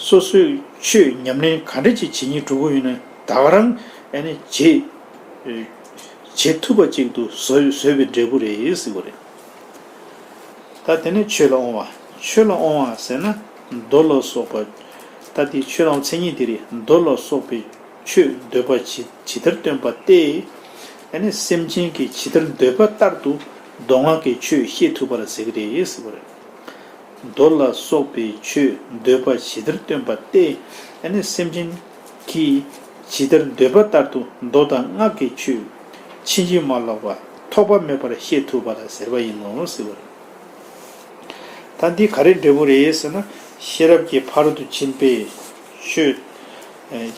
སོ་སོའི་ཆོས་ཉམས་ལེན་ག་འདྲ་ཅིག་བྱེད་སྙིང་བྲོ་གི་ཡོད་ན་ད་ག་རང་ཨ་ནི་བྱེད། བྱེད་ཐུབ་པ་ཅིག་ཏུ་བཟོ་བཟོས་པའི་འབྲས་བུ་རེད་ཟེར་བ་རེད། ད་དེ་ནས་ཆོས་ལ་དབང་བ། ཆོས་ལ་དབང་བ་ཟེར་ན་མདོ་ལ་སོགས་པ། ད་དེ་ཆོས་ལ་དབང་མཚན་ཉིད་དེ་རེད། མདོ་ལ་སོགས་པའི་ཆོས་འདོད་པ་ཇི་ཇི་ལྟར་སྟོན་པ་སྟེ། ཨ་ནི་སེམས་ཅན་གྱི་ཇི་ལྟར་འདོད་པ་ལྟར་དུ་མདོ་སྔགས་ཀྱི་ཆོས་བཤད་ཐུབ་པ་ལ་ཟེར་གྱི་རེད་ཟེར་བ་རེད། མདོ་ལ་སོགས་པའི་ཆོས་འདོད་པ་ཇི་ལྟར་སྟོན་པ་སྟེ། ཨ་ནི་སེམས་ཅན་གྱིས་ཇི་ལྟར་འདོད་པ་ལྟར་དུ་མདོ་དང་སྔགས་ཀྱི་ཆོས་ཕྱིན་ཅི་མ་ལོག་པ་ཐོགས་པ་མེད་པར་བཤད་ཐུབ་པ་ལ་ཟེར་བ་ཡིན་ནོ་ཟེར་བ་རེད། ད་འདི་ག་རེ་འབྲས་བུ་རེད་ཟེར་ན། ཤེས་རབ་ཀྱི་ཕ་རོལ་ཏུ་ཕྱིན་པའི་ཆོས། ཨེ།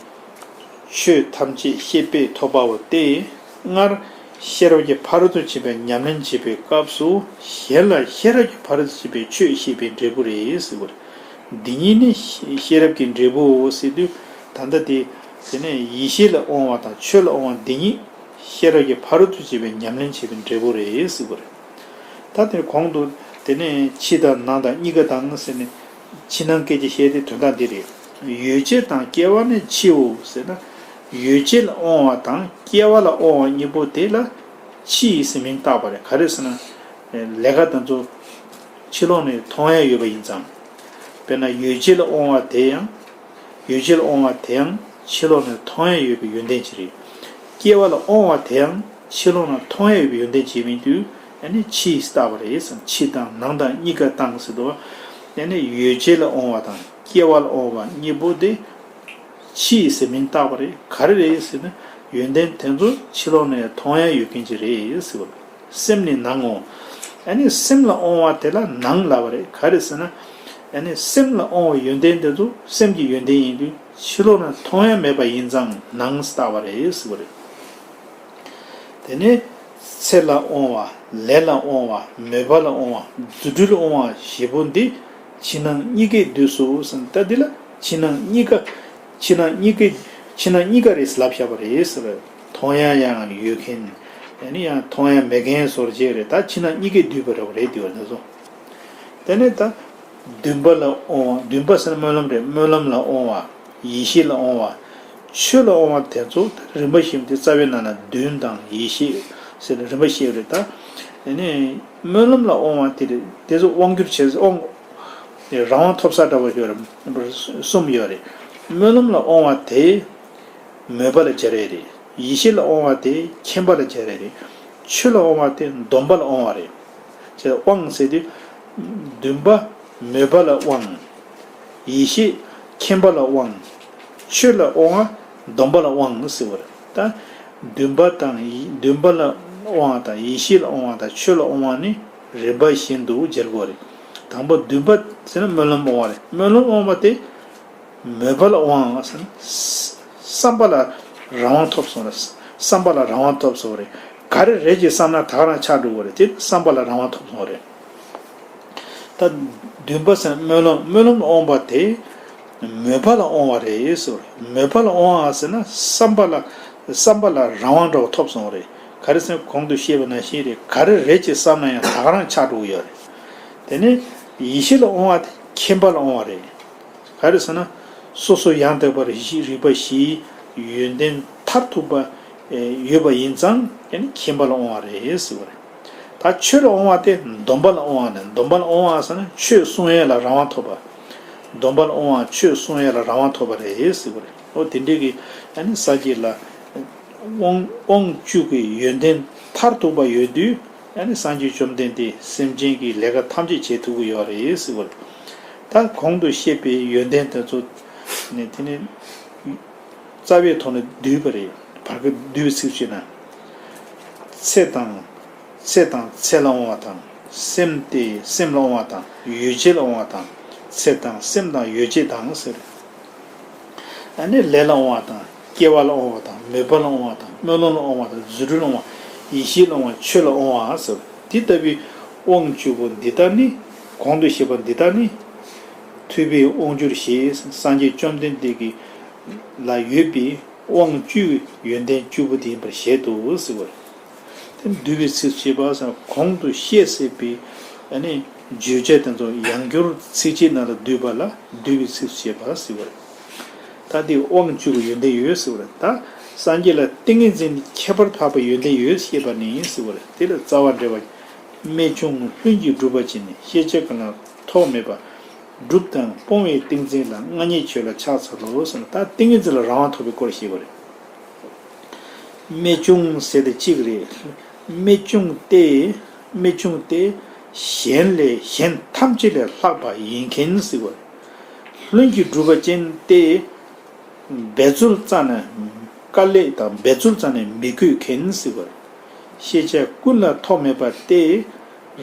ཆོས་ཐམས་ཅད་ཤེས་པས་ཐོབ་པའོ་སྟེ། སྔར་ཤེས་རབ་ཀྱི་ཕ་རོལ་ཏུ་ཕྱིན་པའི་ཉམས་ལེན་བྱེད་པའི་སྐབས་སུ་གཞན་ལ་ཤེས་རབ་ཀྱི་ཕ་རོལ་ཏུ་ཕྱིན་པའི་ཆོས་བཤད་པའི་འབྲས་བུ་རེད་ཟེར་བ་རེད། འདི་གཉིས་ནི་ཤེས་རབ་ཀྱི་འབྲས་བུའོ་ཟེར་དུས། ད་ལྟ་དེ། དེ་ནས་ཡེ་ཤེས་ལ་དབང་བ་དང་ཆོས་ལ་དབང་བ་འདི་གཉིས་ཤེས་རབ་ཀྱི་ཕ་རོལ་ཏུ་ཕྱིན་པའི་ཉམས་ལེན་བྱེད་པའི་འབྲས་བུ་རེད་ཟེར་བ་རེད། ད་དེ་གོང་དུ་དེ་ནས་ཕྱི་དང་ནང་དང་གཉིས་ཀ་དང་ཟེར་ནས་ཕྱི་ནང་སྐད་ཅིག་བཤད་དེ་དོན་དག་འདི་རེད། ཡོད་བྱད་དང་སྐྱེ་བ་ནི་ཕྱིའོ་ཟེར་ན། ཡོད་བྱད་ལ་དབང་བ་དང་སྐྱེ་བ་ལ་དབང་བ་གཉིས་པོ་དེ་ལ་ཕྱི་ཡིས་ཟེར་མིང་བཏགས་པ་རེད། ག་རེ་ཟེར་ན། ལས་ཀ་དེ་ཚོ་ཕྱི་ལོགས་ནས་མཐོང་ཡ་ཡོད་པ་ཡིན་ཙང་། དཔེར་ན་ཡོད་བྱད་ལ་དབང་བ་དེ་ཡང་། ཡོད་བྱད་ལ་དབང་བ་དེའང་ཕྱི་ལོགས་ནས་མཐོང་ཡ་ཡོད་པའི་ཡོན་ཏན་ཅིག་རེད། སྐྱེ་བ་ལ་དབང་བ་དེའང་ཕྱི་ལོགས་ནས་མཐོང་ཡ་ཡོད་པའི་ཡོན་ཏན་ཅིག་ཡིན་དུས། ཨ་ནི་ཕྱིས་བཏགས་པ་རེད་ཟེར། ཕྱི་དང་ནང་དང་གཉིས་ཀ་དང་ཟེར་དུས། ཨ་ནི་ཡོད་བྱད་ལ་དབང་བ་དང་སྐྱེ་བ་ལ་དབང་བ་གཉིས་པོ་དེ་ཕྱིས་ཟེར་མིང་བཏགས་པ་རེད། ག་རེ་རེད་ཟེར་ན། ཡོན་ཏན་དེ་ཚོ་ཕྱི་ལོགས་ནས་མཐོང་ཡ་ཡོད་མཁན་ཅིག་རེད་ཟེར་བ་རེད། སེམས་ནི་ནང་ངོ་། ཨ་ནི་སེམས་ལ་དབང་བ་དེ་ལ་ནང་ལབ་པ་རེད། ག་རེ་ཟེར་ན། ཨ་ནི་སེམས་ལ་དབང་བའི་ཡོན་ཏན་དེ་ཚོ་སེམས་ཀྱི་ཡོན་ཏན་ཡིན་དུས་ཕྱི་ལོགས་ན་མཐོང་ཡ་མེད་པ་ཡིན་ཙང་ནང་བཏགས་པ་རེད་ཟེར་བ་རེད། དེ་ནས་ཚེ་ལ་དབང་བ། ལས་ལ་དབང་བ། མོས་པ་ལ་དབང་བ། རྫུ་འཕྲུལ་དབང་བ་བཞི་པོ་འདི་ཕྱི་ནང་གཉིས་ཀས་བསྡུས་སོ་ཟེར། ད་འདི་ལ་ཕྱི་ནང་གཉིས་ཀ་ཕྱི་ནང་གཉིས་ཀའི་ཕྱི་ནང་གཉིས་ཀ་རེད་ལབ་བཞག་པ་རེད་ཟེར། མཐོང་ཡ་ཡང་ཡོད་མཁན། ཡང་ནི་ཡང་མཐོང་ཡ་མེད་མཁན་བཟོ་འདྲ་ཅིག་རེད། ད་ཕྱི་ནང་གཉིས་ཀས་བསྡུས་པ་རེད་པ་རེད། དེ་བ་འདི་ཚོ། དེ་ནས་ད་འདུན་པ་ལ་དབང་བ། འདུན་པ་ཟེར་ན་སྨོན་ལམ་རེད། སྨོན་ལམ་ལ་དབང་བ། ཡེ་ཤེས་ལ་དབང་བ། ཆོས་ལ་དབང་བ་དེ་ཚོ་ད་རིམ་པ་བཞིན་དེ་རྩ་བའི་ནང་ན་འདུན་དང་ཡེ་ཤེས་ཟེར་ནས་རིམ་པ་བཤད་རེད། ད་དེ་ནས་སྨོན་ལམ་ལ་དབང་བ་དེ་རེད། དེ་ཚོ་དབང་སྒྱུར་བྱེད་དབང་རང་དབང་ཐོབ་ས་འདྲ་བ་ཡོད་རེད། གསུམ་ཡོད་རེད། སྨོན་ལམ་ལ་དབང་བ་དེ་མོས་པ་ལ་སྦྱར་ཡས་རེད། ཡེ་ཤེས་ལ་དབང་བ་དེ་མཁྱེན་པ་ལ་སྦྱར་ཡས་རེད། ཆོས་ལ་དབང་བ་དེ་སྡོམ་པ་ལ་དབང་བ་རེད། ཅེས་དབང་ཟེར་དུས། འདུན་པ། མོས་པ་ལ་དབང་། ཡེ་ཤེས། མཁྱེན་པ་ལ་དབང་། ཆོས་ལ་དབང་བ། སྡོམ་པ་ལ་དབང་ཟེར་བ་རེད། ད་འདུན་པ་དང་ཡེ། འདུན་པ་ལ་དབང་བ་དང་ཡེ་ཤེས་ལ་དབང་བ་དང་ཆོས་ལ་དབང་བ་ནི་རིམ་པ་བཞིན་དུ་སྦྱར་དགོས་རེད། དང་པོ་འདུན་པ་ཟེར་ན་སྨོན་ལམ་དབང་བ་རེད། སྨོན་ལམ་དབང་བ་དེ། མོས་པ་ལ་དབང་བ་ཟེར་ན། བསམ་པ་ལ་རང་དབང་ཐོབ་སོང་རེད། བསམ་པ་ལ་རང་དབང་ཐོབ་སོང་རེད། ག་རེ་རེད་ཅེས་བསམ་ན་ད་ག་རང་ཆགས་འགྲོ་གི་རེད། དེ་བསམ་པ་ལ་རང་དབང་ཐོབ་སོང་རེད། ད་འདུན་པ་ཟེར་ན་སྨོན་ལམ། སྨོན་ལམ་ལ་དབང་བ་དེ་མོས་པ་ལ་དབང་བ་རེད་ཟེར། མོས་པ་ལ་དབང་བ་ཟེར་ན་བསམ་པ་ལ། བསམ་པ་ལ་རང་དབང་འདྲ་བ་ཐོབ་སོང་རེད། ག་རེ་ཟེར་ན་གོང་དུ་བཤད་པ་ནང་བཞིན་རེད། ག་རེ་རེད་ཅེས་བསམ་ན་ཡང་ད་ག་རང་ཆགས་འགྲོ་གི་ཡོད་རེད། དེ་ནས་ཡེ་ཤེས་ལ་དབང་བ་དེ་མཁྱེན་པ་ལ་དབང་བ་རེད། ག་རེ་ཟེར་ན། སོ་སོ་ཡང་དག་པར་རིག་རིག་པ་བཞིའི་ཡོན་ཏན་མཐར་ཐུག་པ་ཡོད་པ་ཡིན་ཙང་ཡང་ན་མཁྱེན་པ་ལ་དབང་བ་རེད་ཟེར་བ་རེད། ད་ཆོས་ལ་དབང་བ་དེ་སྡོམ་པ་ལ་དབང་བ་ནི། སྡོམ་པ་ལ་དབང་བ་ཟེར་ན་ཆོས་གསུང་ཡས་ལ་རང་དབང་ཐོབ་པ། སྡོམ་པ་ལ་དབང་བ་ཆོས་གསུང་ཡས་ལ་རང་དབང་ཐོབ་པ་རེད་ཟེར་བ་རེད། འོ་དེ་འདྲའི་གི་ཨ་ནི་ས་བཅད་ལ་དབང་དབང་བཅུ་གི་ཡོན་ཏན་མཐའ་ མཐར་ཐུག་པ་ཡོད་དུས། ཨ་ནི་སངས་རྒྱས་བཅོམ་ལྡན་འདས་སེམས་ཅན་གྱི་ལས་ཀ་ཐམས་ཅད་བྱེད་ཐུབ་ཀྱི་ཡོད་རེད་ཟེར་བ་རེད། ད་གོང་དུ་བཤད་པའི་ཡོན་ཏན་དེ་ཚོ་ནི་དེ་ནི་རྩ་བའི་ཐོག་ནས་བསྡུས་པ་རེད། བར་སྐབས་བསྡུས་པའི་ཚིག་བྱས་ན། ཚེ་དང་། ཚེ་དང་ཚེ་ལ་དབང་བ་དང་། སེམས་ཏེ་སེམས་ལ་དབང་བ་དང་། ཡོ་བྱད་ལ་དབང་བ་དང་། ཚེ་དང་སེམས་དང་ཡོ་བྱད་དང་ཟེར། ཨ་ནི་ལས་ལ་དབང་བ་དང་། སྐྱེ་བ་ལ་དབང་བ་དང་། མོས་པ་ལ་དབང་བ་དང་། སྨོན་ལམ་ལ་དབང་བ་དང་། རྫུ་འཕྲུལ་ལ་དབང་བ། ཡེ་ཤེས་ལ་དབང་བ། ཆོས་ལ་དབང་བ་ཟེར། དེ་ལྟ་བུའི་དབང་བཅུ་པོ་འདི་དག་ནི། གོང་དུ་བཤད་པ་འདི་དག་ནི། ཐུབ་པའི་དབང་གྱུར་ཞེས་སངས་རྒྱས་བཅོམ་ལྡན་འདས་ཀྱི་ལ་ཡོད་པའི་དབང་བཅུའི་ཡོན་ཏན་བཅུ་པོ་དེ་ཡིན་པར་བཞེད་དོ་ཟེར་བ་རེད། དེ་བསྡུས་པའི་ཚིགས་བཅད་པ་ཟེར་གོང་དུ་བཤད་ཟེར་བའི་ཨ་ནི་བརྗོད་བྱ་དེ་ཚོ་ཡང་བསྐྱར་ཚིགས་བཅད་ནང་ལ་བསྡུས་པ་ལ་བསྡུས་པའི་ཚིགས་བཅད་པ་ཟེར་བ་རེད། ད་དེ་དབང་བཅུ་གི་ཡོན་ཏན་ཡོད་ཟེར་བ་རེད། ད་སངས་རྒྱས་ལ་ཏིང་ངེ་འཛིན་ཁྱད་པར་འཕགས་པའི་ཡོན་ཏན་ཡོད་ཞེས་པ་ནི་ཟེར་བ་རེད། དེ་ལ་རྩ་བ་འགྲེལ་པ། རྨད་བྱུང་ལྷུན་གྱིས་གྲུབ་པ་ཅན། ཤེས་བྱ་ཀུན་ལ་ཐོགས་མེད་པ། སྒྲུབ་དང་སྤོང་བའི་ཏིང་འཛིན་ལ། མངའ་བརྙེས་ཆོས་ལ་ཕྱག་འཚལ་ལོ་ཟེར་ན། ད་ཏིང་ངེ་འཛིན་ལ་རང་དབང་ཐོབ་པའི་སྐོར་བཤད་པ་རེད། རྨད་བྱུང་ཟེར་དེ་གཅིག་རེད། རྨད་བྱུང་སྟེ། རྨད་བྱུང་སྟེ། གཞན་ལས་གཞན་ཐམས་ཅད་ལས་ལྷག་པ་ཡིན་མཁན་ཟེར་བ་རེད། ལྷུན་གྱིས་གྲུབ་པ་ཅན་ཏེ། འབད་རྩོལ་རྩ་ནས། དཀའ་ལས་དང་འབད་རྩོལ་རྩ་ནས་མི་དགོས་མཁན་ཟེར་བ་རེད། ཤེས་བྱ་ཀུན་ལ་ཐོགས་མེད་པ་སྟེ།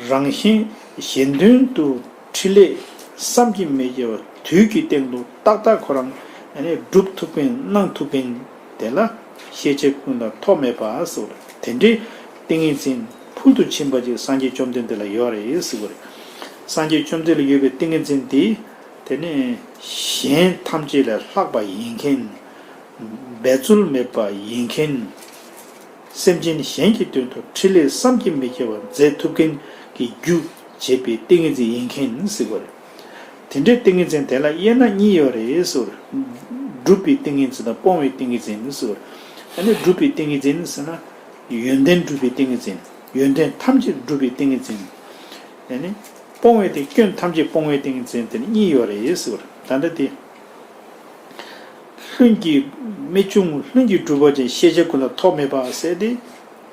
རང་གཞན་གཞན་དོན་དུ་ཕྲིན་ལས་བསམ་གྱིས་མི་ཁྱབ་པ་དུས་ཀྱི་སྟེང་དུ་ཏག་ཏག་ཁོ་རང་ཨ་ནི་སྒྲུབ་ཐུབ་མཁན་གནང་ཐུབ་མཁན་དེ་ལ་ཤེས་བྱ་ཀུན་ལ་ཐོགས་མེད་པ་ཟེར་བ་རེད། དེ་འདྲའི་ཏིང་ངེ་འཛིན་ཕུལ་དུ་ཕྱིན་པ་ཅིག་སངས་རྒྱས་བཅོམ་ལྡན་འདས་ལ་ཡོད་རེད་ཟེར་བ་རེད། སངས་རྒྱས་བཅོམ་ལྡན་འདས་ལ་ཡོད་པའི་ཏིང་ངེ་འཛིན་འདི། དེ་ནི་གཞན་ཐམས་ཅད་ལས་ལྷག་པ་ཡིན་མཁན། འབད་རྩོལ་མེད་པ་ཡིན་མཁན། སེམས་ཅན་གཞན་གྱི་དོན་དུ་ཕྲིན་ལས་བསམ་གྱིས་མི་ཁྱབ་པ་མཛད་ཐུབ་མཁན་གྱི་རྒྱུ་བྱེད་པའི་ཏིང་ངེ་འཛིན་ཡིན་མཁན་ཟེར་བ་རེད། དེ་འདྲའི་ཏིང་ངེ་འཛིན་དེ་ལ་དབྱེ་ན་གཉིས་ཡོད་རེད་ཟེར། སྒྲུབ་པའི་ཏིང་ངེ་འཛིན་དང་སྤོང་བའི་ཏིང་ངེ་འཛིན་ཟེར། ཨ་ནི་སྒྲུབ་པའི་ཏིང་ངེ་འཛིན་ཟེར་ན། ཡོན་ཏན་སྒྲུབ་པའི་ཏིང་ངེ་འཛིན། ཡོན་ཏན་ཐམས་ཅད་སྒྲུབ་པའི་ཏིང་ངེ་འཛིན། ཨ་ནི། སྤོང་བའི་ཏིང་། སྐྱོན་ཐམས་ཅད་སྤོང་བའི་ཏིང་ངེ་འཛིན་དེ་ནི་གཉིས་ཡོད་རེད་ཟེར་བ་རེད། ད་ལྟ་དེ། ལྷུན་གྱིས། རྨད་བྱུང་ལྷུན་གྱིས་གྲུབ་པ་ཅན། ཤེས་བྱ་ཀུན་ལ་ཐོགས་མེད་པ་ཟེར་ཏེ།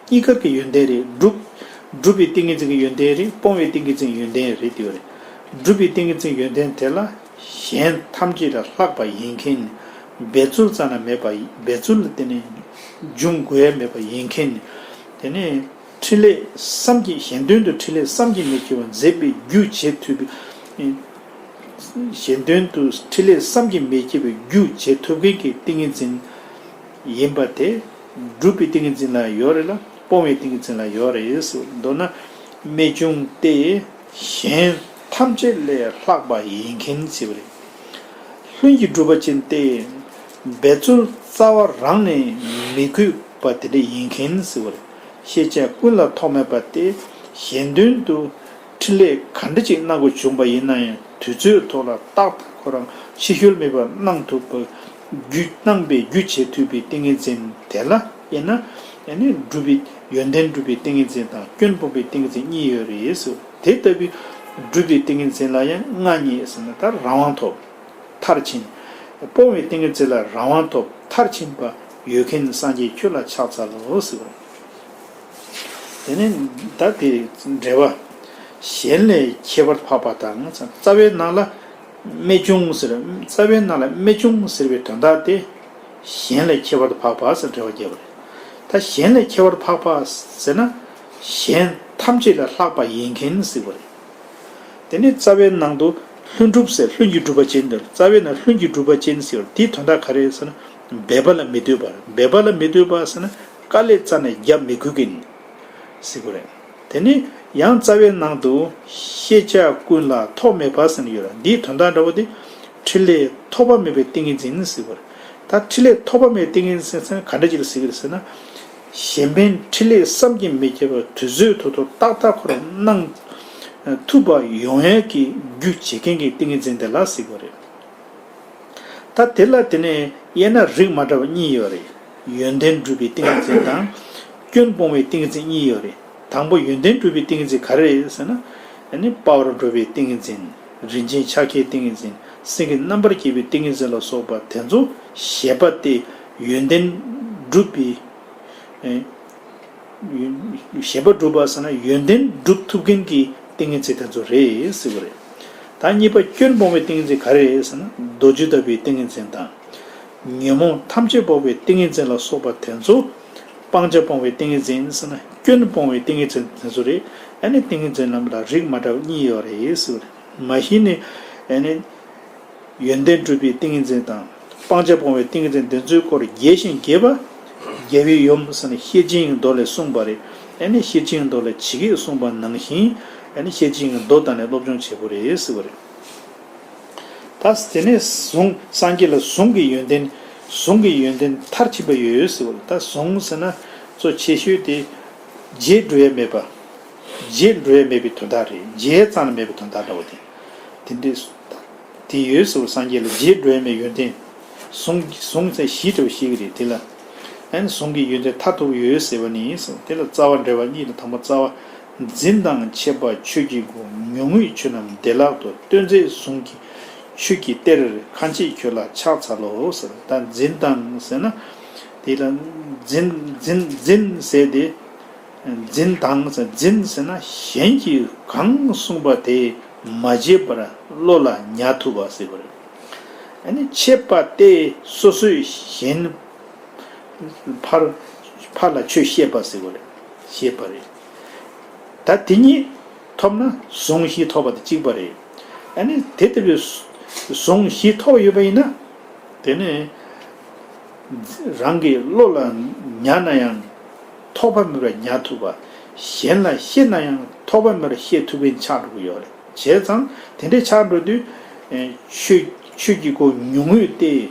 གཉིས་ཀ་གི་ཡོན་ཏན་རེད། སྒྲུབ། སྒྲུབ་པའི་ཏིང་ངེ་འཛིན་གྱི་ཡོན་ཏན་རེད། སྤོང་བའི་ཏིང་ངེ་འཛིན་གྱི་ཡོན་ཏན་རེད་དེ་བ་རེད། སྒྲུབ་པའི་ཏིང་ངེ་འཛིན་གྱི་ཡོན་ཏན་དེ་ལ་གཞན་ཐམས་ཅད་ལས་ལྷག་པ་ཡིན་མཁན། འབད་རྩོལ་རྩ་ནས་མེད་པ་ཡིན། འབད་རྩོལ་དེ་ནི་འབྱུང་དགོས་ཡ་མེད་པ་ཡིན་མཁན། དེ་ནི། ཕྲིན་ལས་བསམ་གྱིས། གཞན་དོན་དུ་ཕྲིན་ལས་བསམ་གྱིས་མི་ཁྱབ་པ་མཛད་པའི་རྒྱུ་བྱེད་ཐུབ་པའི། གཞན་དོན་དུ་ཕྲིན་ལས་བསམ་གྱིས་མི་ཁྱབ་པའི་རྒྱུ་བྱེད་ཐུབ་མཁན་གྱི་ཏིང་ངེ་འཛིན་ཡིན་པ་དེ། སྒྲུབ་པའི་ཏིང་ངེ་འཛིན་ལ་ཡོད་རེད་ལ། སྤོང་བའི་ཏིང་ངེ་འཛིན་ལ་ཡོད་རེད་ཟེར། མདོར་ན། རྨད་བྱུང་སྟེ། གཞན་ཐམས་ཅད་ལས་ལྷག་པ་ཡིན་མཁན་ཟེར་བ་རེད། ལྷུན་གྱིས་གྲུབ་པ་ཅན་ཏེ། འབད་རྩོལ་རྩ་བ་རང་ནས་མི་དགོས་པ་དེ་འདྲ་ཡིན་མཁན་ཟེར་བ་རེད། ཤེས་བྱ་ཀུན་ལ་ཐོགས་མེད་པ་སྟེ། གཞན་དོན་དུ་ཕྲིན་ལས་ག་འདྲ་ཅིག་གནང་དགོས་བྱུང་པ་ཡིན་ན་ཡང་དུས་ཚོད་ཐོག་ལ་ཏག་ཏག་ཁོ་རང་ཕྱི་བཤོལ་མེད་པར་གནང་ཐུབ་པ། རྒྱུ་གནང་བའི་རྒྱུ་བྱེད་ཐུབ་པའི་ཏིང་ངེ་འཛིན་དེ་ལ་དབྱེ་ན། ཨ་ནི་སྒྲུབ་པའི་ཡོན་ཏན་སྒྲུབ་པའི་ཏིང་ངེ་འཛིན་དང་སྐྱོན་སྤོང་བའི་ཏིང་ངེ་འཛིན་གཉིས་ཡོད་རེད་ཟེར། དེ་ལྟ་བུའི་སྒྲུབ་པའི་ཏིང་ངེ་འཛིན་ལ་ཡང་མངའ་བརྙེས་ཟེར་ན་ད་རང་དབང་ཐོབ། མཐར་ཕྱིན། སྤོང་བའི་ཏིང་ངེ་འཛིན་ལ་རང་དབང་ཐོབ། མཐར་ཕྱིན་པ་ཡོད་མཁན་སངས་རྒྱས་ཁྱོད་ལ་ཕྱག་འཚལ་ལོ་ཟེར་བ། དེ་ནས་ད་དེ་འགྲེལ་པ། གཞན་ལས་ཁྱད་པར་འཕགས་པ་དང་། རྩ་བའི་ནང་ལ་རྨད་བྱུང་ཟེར། རྩ་བའི་ནང་ལ་རྨད་བྱུང་ཟེར་བའི་དོན་དག་དེ། གཞན་ལས་ཁྱད་པར་འཕགས་པ་ཟེར་འགྲེལ་པ་བརྒྱབ་པ་རེད། ད་གཞན་ལས་ཁྱད་པར་འཕགས་པ་ཟེར་ན། གཞན་ཐམས་ཅད་ལས་ལྷག་པ་ཡིན་མཁན་ཟེར་བ་རེད། དེ་ནས་རྩ་བའི་ནང་དུ་ལྷུན་གྲུབ་ཟེར། ལྷུན་གྱིས་གྲུབ་པ་ཅན་དེ། རྩ་བའི་ནང་ལྷུན་གྱིས་གྲུབ་པ་ཅན་ཟེར་བ་དེའི་དོན་དག་ག་རེ་ཟེར་ན། འབད་པ་ལ་མི་ལྟོས་པར། འབད་པ་ལ་མི་ལྟོས་པ་ཟེར་ན་དཀའ་ལས་རྩ་ནས་རྒྱབ་མི་དགོས་མཁན་ཟེར་དགོས་རེད། དེ་ནས་ཡང་རྩ་བའི་ནང་དུ་ཤེས་བྱ་ཀུན་ལ་ཐོགས་མེད་པ་ཟེར་ནས་ཡོད་རེད། འདིའི་དོན་དག་འདྲ་བོ་དེ་ཕྲིན་ལས་ཐོགས་པ་མེད་པའི་ཏིང་ངེ་འཛིན་ཟེར་དགོས་རེད། ད་ཕྲིན་ལས་ཐོགས་པ་མེད་པའི་ཏིང་ངེ་འཛིན་ཟེར་ན་ག་འདྲ་ཅིག་ལ་ཟེར་གི་རེད་ཟེར་ན། གཞན་ཕན་ཕྲིན་ལས་བསམ་གྱིས་མི་ཁྱབ་པ་དུས་ཚོད་ཐོག་ཏུ་ཏག་ཏག་ཁོ་རང་གནང་ཐུབ་པ་ཡོང་ཡས་ཀྱི་རྒྱུ་བྱེད་མཁན་གྱི་ཏིང་ངེ་འཛིན་དེ་ལ་ཟེར་དགོས་རེད། ད་དེ་ལ་དེ་ནས་དབྱེ་ན་རིགས་མ་འདྲ་བ་གཉིས་ཡོད་རེད། ཡོན་ཏན་སྒྲུབ་པའི་ཏིང་ངེ་འཛིན་དང་། སྐྱོན་སྤོང་བའི་ཏིང་ངེ་འཛིན་གཉིས་ཡོད་རེད། དང་པོ་ཡོན་ཏན་སྒྲུབ་པའི་ཏིང་ངེ་འཛིན་ག་རེ་རེད་ཟེར་ན། ཨ་ནི་དཔའ་བར་འགྲོ་བའི་ཏིང་ངེ་འཛིན། རིན་ཆེན་ཕྱག་རྒྱའི་ཏིང་ངེ་འཛིན། སེང་གེ་རྣམ་པར་རྒྱལ་བའི་ཏིང་ངེ་འཛིན་ལ་སོགས་པ་དེ་ཚོ་བཞེད་པ་སྟེ་ཡོན་ཏན་སྒྲུབ་པའི། ཨེ། ཞེན་པ་སྒྲུབ་པ་ཟེར་ན་ཡོན་ཏན་སྒྲུབ་ཐུབ་མཁན་གྱི་ཏིང་ངེ་འཛིན་དེ་ཚོ་རེད་ཟེར་བ་རེད། ད་གཉིས་པ་སྐྱོན་སྤོང་བའི་ཏིང་ངེ་འཛིན་ག་རེ་རེད་ཟེར་ན་རྡོ་རྗེ་ལྟ་བུའི་ཏིང་ངེ་འཛིན་དང་། ཉོན་མོངས་ཐམས་ཅད་སྤོང་བའི་ཏིང་ངེ་འཛིན་ལ་སོགས་པ་དེ་ཚོ། སྤང་བྱ་སྤོང་བའི་ཏིང་ངེ་འཛིན་ཟེར་ན་སྐྱོན་སྤོང་བའི་ཏིང་ངེ་འཛིན་དེ་ཚོ་རེད། ཨ་ནི་ཏིང་ངེ་འཛིན་རྣམས་ལ་རིགས་མ་འདྲ་བ་གཉིས་ཡོད་རེད་ཟེར་བ་རེད། མ་གཞི་ནས་ཨ་ནི། ཡོན་ཏན་སྒྲུབ་པའི་ཏིང་ངེ་འཛིན་དང་། སྤང་བྱ་སྤོང་བའི་ཏིང་ངེ་འཛིན་འདི་ཚོའི་སྐོར་རྒྱས་ཤིང་རྒྱས་པ། རྒྱལ་བའི་ཡུམ་ཟེར་ན་ཤེར་ཕྱིན་གྱི་མདོ་ལས་གསུངས་པ་རེད། ཨ་ནི་ཤེར་ཕྱིན་གྱི་མདོ་ལ་ཇི་སྐད་གསུངས་པ་ནང་བཞིན། ཨ་ནི་ཤེར་ཕྱིན་གྱི་མདོ་དང་ནི་སློབ་སྦྱོང་བྱེད་དགོས་རེད་ཟེར་བ་རེད། ད་དེ་ནས་གཟུངས་སངས་རྒྱས་ལ་གཟུངས་ཀྱི་ཡོན་ཏན། གཟུངས་ཀྱི་ཡོན་ཏན་མཐར་ཕྱིན་པ་ཡོད་ཟེར་བ་རེད། ད་གཟུངས་ཟེར་ན་གཙོ་ཆེ་ཤོས་དེ། རྗེས་འགྲོ་ཡ་མེད་པ། རྗེས་འགྲོ་ཡ་མེད་པའི་དོན་དག་རེད། རྗེས་ཙམ་ལ་མེད་པའི་དོན་དག་འདྲ་བ་དེ། དེ་འདྲས། དེ་ཡོད་ཟེར་བ་སངས་རྒྱས་ལ་རྗེས་འགྲོ་ཡ་མེད་ཡོན་ཏན། གཟུངས་གཟུངས་ཚེ་བཞི་འདྲ་བ་ཞིག་རེད་དེ་ལ། ཨན་གཟུངས་ཀྱི་ཡོན་ཏན་མཐར་ཐུག་ཡོད་ཟེར་བ་ནི་ཟེར་དེ་ལ་རྩ་བ་འགྲེལ་པ་གཉིས་ལ་དང་པོ་རྩ་བ། འཛིན་དང་ཕྱེད་པ་ཆོས་ཀྱི་སྒོ། ཉུང་ངུས་ཆོས་རྣམས་བདེ་བླག་ཏུ། སྟོན་མཛད་གཟུངས་ཀྱི་ཆོས་ཀྱི་གཏེར། ཁ་འབྱེད་ཁྱོད་ལ་ཕྱག་འཚལ་ལོ་ཟེར། ད་འཛིན་དང་ཟེར་ན། དེ་ལ་འཛིན་འཛིན་འཛིན་ཟེར་ཏེ། འཛིན་དང་ཟེར་འཛིན་ཟེར་ན་གཞན་གྱིས་གང་གསུངས་པ་དེ་མ་བརྗེད་པར་བློ་ལ་ཉར་ཐུབ་པ་ཟེར་བ་རེད། ཨ་ནི་ཕྱེད་པ་སྟེ་སོ་སོས་གཞན་ཕར་ཕར་ལ་ཆོས་བཤད་པ་ཟེར་བ་རེད། བཤད་པ་རེད། ད་དེ་གཉིས་ཐོབ་ན་གཟུངས་བཞི་ཐོབ་པ་དང་གཅིག་པ་རེད། ཨ་ནི་དེ་ལྟ་བུའི་གཟུངས་བཞི་ཐོབ་ཡོད་པ་ཡིན་ན། དེ་ནས་རང་གི་བློ་ལ་ཉར་ན་ཡང་ཐོགས་པ་མེད་པར་ཉར་ཐུབ་པ། གཞན་ལ་བཤད་ན་ཡང་ཐོགས་པ་མེད་པར་བཤད་ཐུབ་མཁན་ཆགས་འགྲོ་གི་ཡོད་རེད། བྱས་ཙང་དེ་འདྲའི་ཆགས་འགྲོ་དུས། ཆོས་ཆོས་ཀྱི་སྒོ་ཉུང་ངུས་ཏེ།